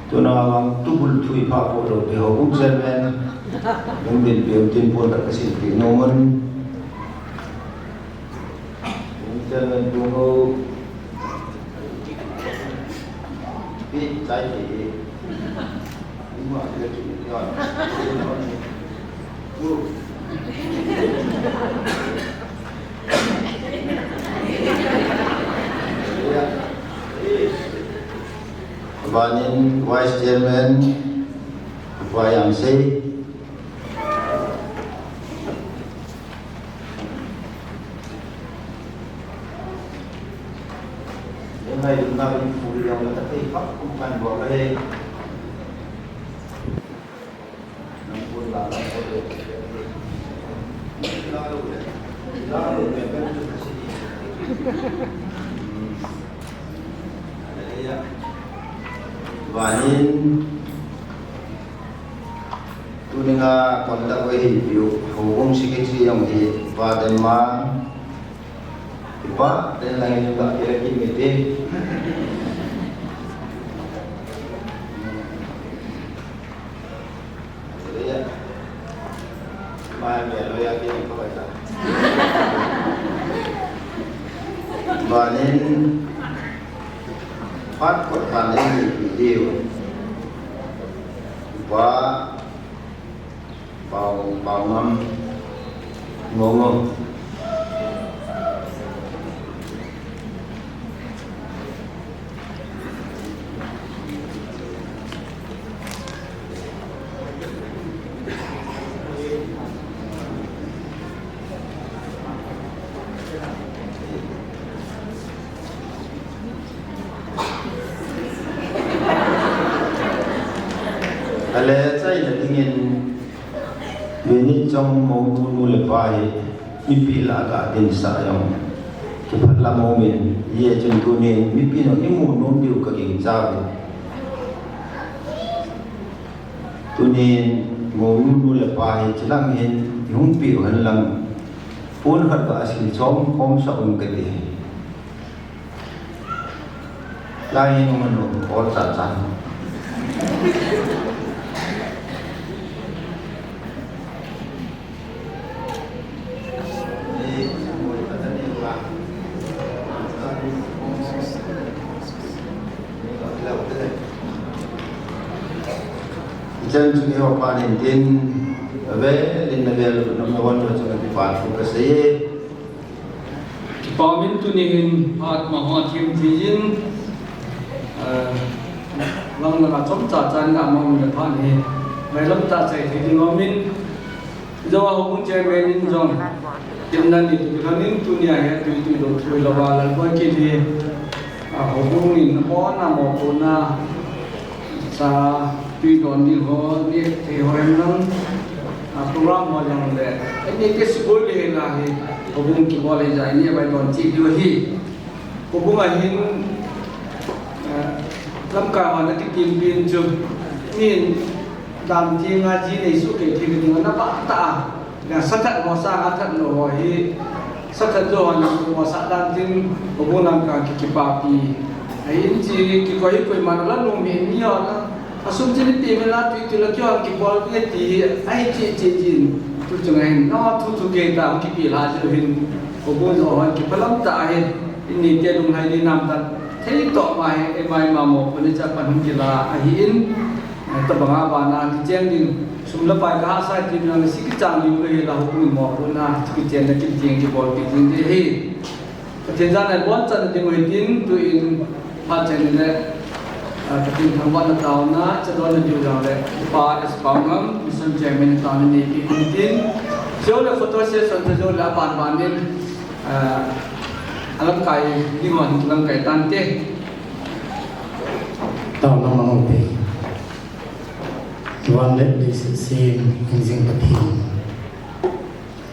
tuna vang tubul thui pha po lou pi houbung chairman, hung dinpeh un tin pon khat kasilpeh nom un. Hung chairman pu ho. Pi chai ti. Ima ti ki ni ya. Pu. Abanin vice chairman, Pu Yamsei. Abanin, tuninga conduct a hin piu, houbung secretary jong hi, Pa Denma, Pa Denma hin ka kira ki mete. Mai me lo ya ki ko ka. Panin, pat kot panin ni video. Ba, bau, bau ngam, ngongo. Ale, chaina dingin, Veni chong mounu nu le pa hi, mipi lah a ka dinsah jong kiphat lam umin, hijeh chun tunin mipi nu imu nom diu ka gingcha uve. Tunin mounu nu le pa hi, chilang hin ihung peh u hen lang, pon khat ba asil chom khom sah un kati. Lai nung anu, ol cha cha. Ichan chu nge wa pa nin tin, ave, lin na vel, nam na wan, chu na kipa thu ka sei. Kipa min tuni hin phat ma ho thim thim in, eh, lang lang a chomcha chan ga ma min phat hi. Mai lam ta chai thei ding min. Jo a houbung chairman in jong. Kim nan ni tu kan in tuni a he tu tu do tu lo ba la ko ki di. A houbung in mo na mo ko na. Sa tui don ding ho, ni thei ho em lang, a, program ho jong le. Ani ke school le na hi, houbung kibol le ja, ni bai don chi diu hi. Houbung a hin, a, lamkai ho na kitim pin chu, ni dan ti nga ji nei su ke thi ding na ba ta. Na sa that ho, sa nga that lou ho hi, sa that lou ho na mo sa dan tin, houbung lam ka ki kipapi. Ahin chi kikoi koi man la lung mi ni ho na. Asum chi ni pi mi la tui tui la kio kibol ni ti hi, ahi chi chi jin. Tu chung ahin, na thu thu ke ta kipi la ji hin. Houbung jo ho kiphalam ta ahin. Ini te lunglhai ni nam ta. Thei to ma hi, e mai ma mo, ko ni cha pan hung kila ahin. Tabang a bana kicheng ding, sum le pai ka hahsa ti nang si kichang ding le la houbung mo ko na kichen na kicheng kibol kit ding de hi. Pathen jana bonchan ding ho tin tu in phat chen le, a, Pathen thangvahna taona, chadonna diu jong le, Pa S Paongam, Mission Chairman taona nei pi tin. Jo le photo session te jo le aban ban in, a, alamkai ding ho hin lamkai tante. Taona ma ho pe. Van le leiset sem hingjing Pathen.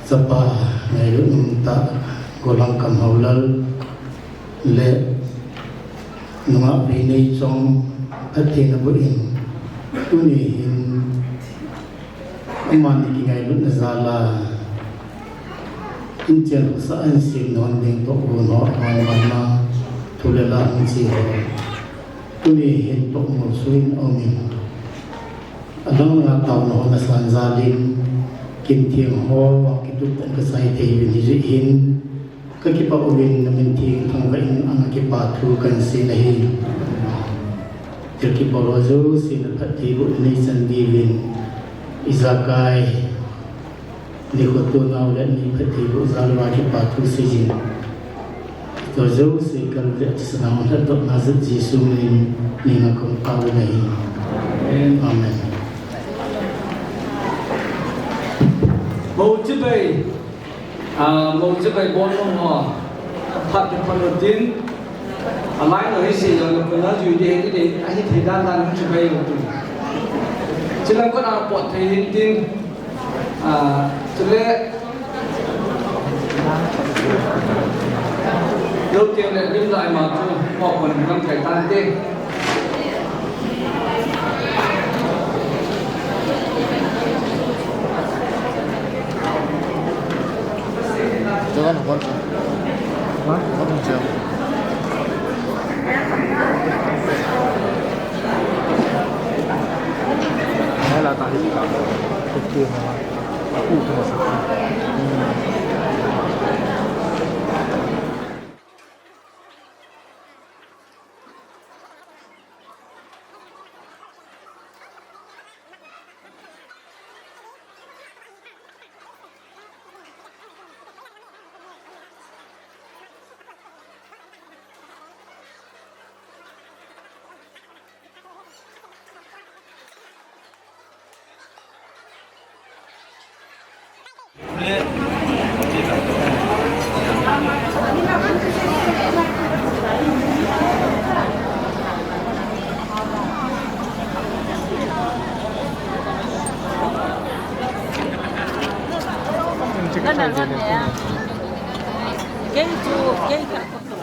Chapa ngailut umtah Gollhangkam Haolal le nungah Veineichong Phattheina boh in tuni hin amani kingailutna jal a inchen khosa ahin sem nom ding toh gon ho aman man a thu le la hung che ho. Tuni hin toh molso in aum in, alang lang a taona ho na san jal in, kin theng ho, kitup tah in ka sai thei uvin hijeh hin, ka kipah uvin na min theng thangvah in ang kipa thu kan sei na hi. Thil kibol ho jouse na phattheiboh na nei chan diuvin, ijakai, Nikho tonau le mi phattheiboh jal uva kipa thu seijin. Tua jouse kalveh thisan a hung lhatdohna jal Jesu min in, nina kong tao nahi. Amen. Amen. Bou chibai, ah, bou chibai bol nom ho. Phat phat lo tin. Alai lo hi si lo lo ko la ju de de, ahi thei dan dan chibai lo tin. Chilang ko na pot thei hin tin. Ah, chule, lo tiang le lim lai ma chu, mo kon lam kai tan te. Te wan hon. Ha? Hon che. Hai la ta hi ka. Te ke ma. Aku tu ma sa.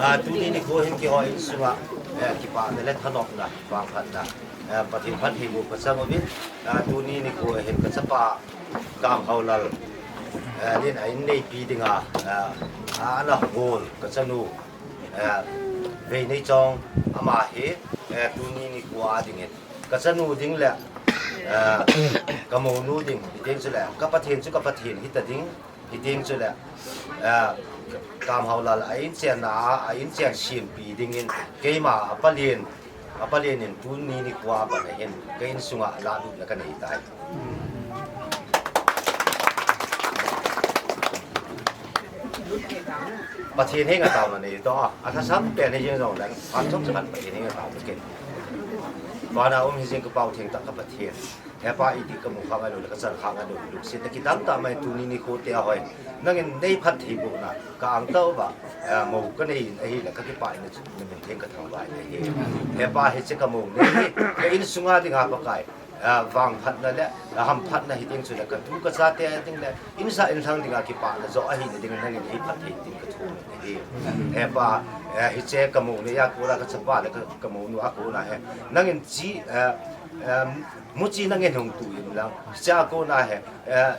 Ah, tuni nikho hin keiho insung a, eh, kipana le thanopna, vangphatna, eh, Pathen phattheiboh kachang uvin, ah, tuni nikho hin kachapa Kamhaolal, eh, nin a in neipi dinga, eh, a ana hol kachanu, eh, Veineichong ama hi, eh, tuni nikho a dingin kachanu ding le, eh, kamounu ding, hiteng chule ka Pathen chu ka Pathen hita ding, hiteng chule, eh, Kamhaolal a inchenna a, a inchen sempi dingin keima a palen, a palen in tuni nikho a pat ahin ka insunga lahlutna kanei tai. Pathen henga taona nei to a, alhasam pen hijeng jongle, phat chom chom Pathen henga taona ken. Vana um hijeng ka Pau Thengtah ka Pathen. He Pa, iti kamu khang ahilou le kachan khang ahilou le, lungsetna kidang tah mai tuni nikho tia hoi, nangin neiphattheibohna ka angtah uva, eh, mou kanei in ahile kakipah in, namin theng kathangvah in ahi. He Pa, hiche kamou nei hi ka insunga dinga Pakai, eh, vangphatna le, eh, hamphatna hiteng chule katu kachate ding le, insah inlhang dinga kipana joh ahina dingin nangin eiphatthei tin kathum in ahi. He Pa, eh, hiche kamou neiya kona kachapa le ka, kamounu a kona hi nangin chi, eh, eh, muchi nangin hung tu inlang, hichea kona hi, eh,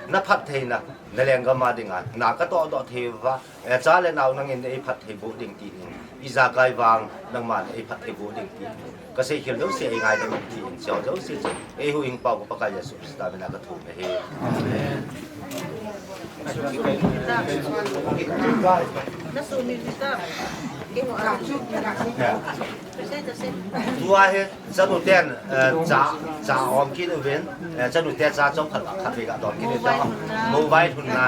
naphattheina, nalenggam a dinga na katohdoh thei uva, eh, cha le nao nangin eiphattheiboh ding tin, ijakai vang nangman eiphattheiboh ding tin kaseikhel jouse eingaidam in tin, hiche jouse chu eihuhhingpau ka Pakai Jesu Christa mina kathum ahi. Amen. Tua hi chanu ten, eh, cha, cha om kit uvin, eh, chanu te cha chomkhat khat vei gadon kit uvin, mobile hunna.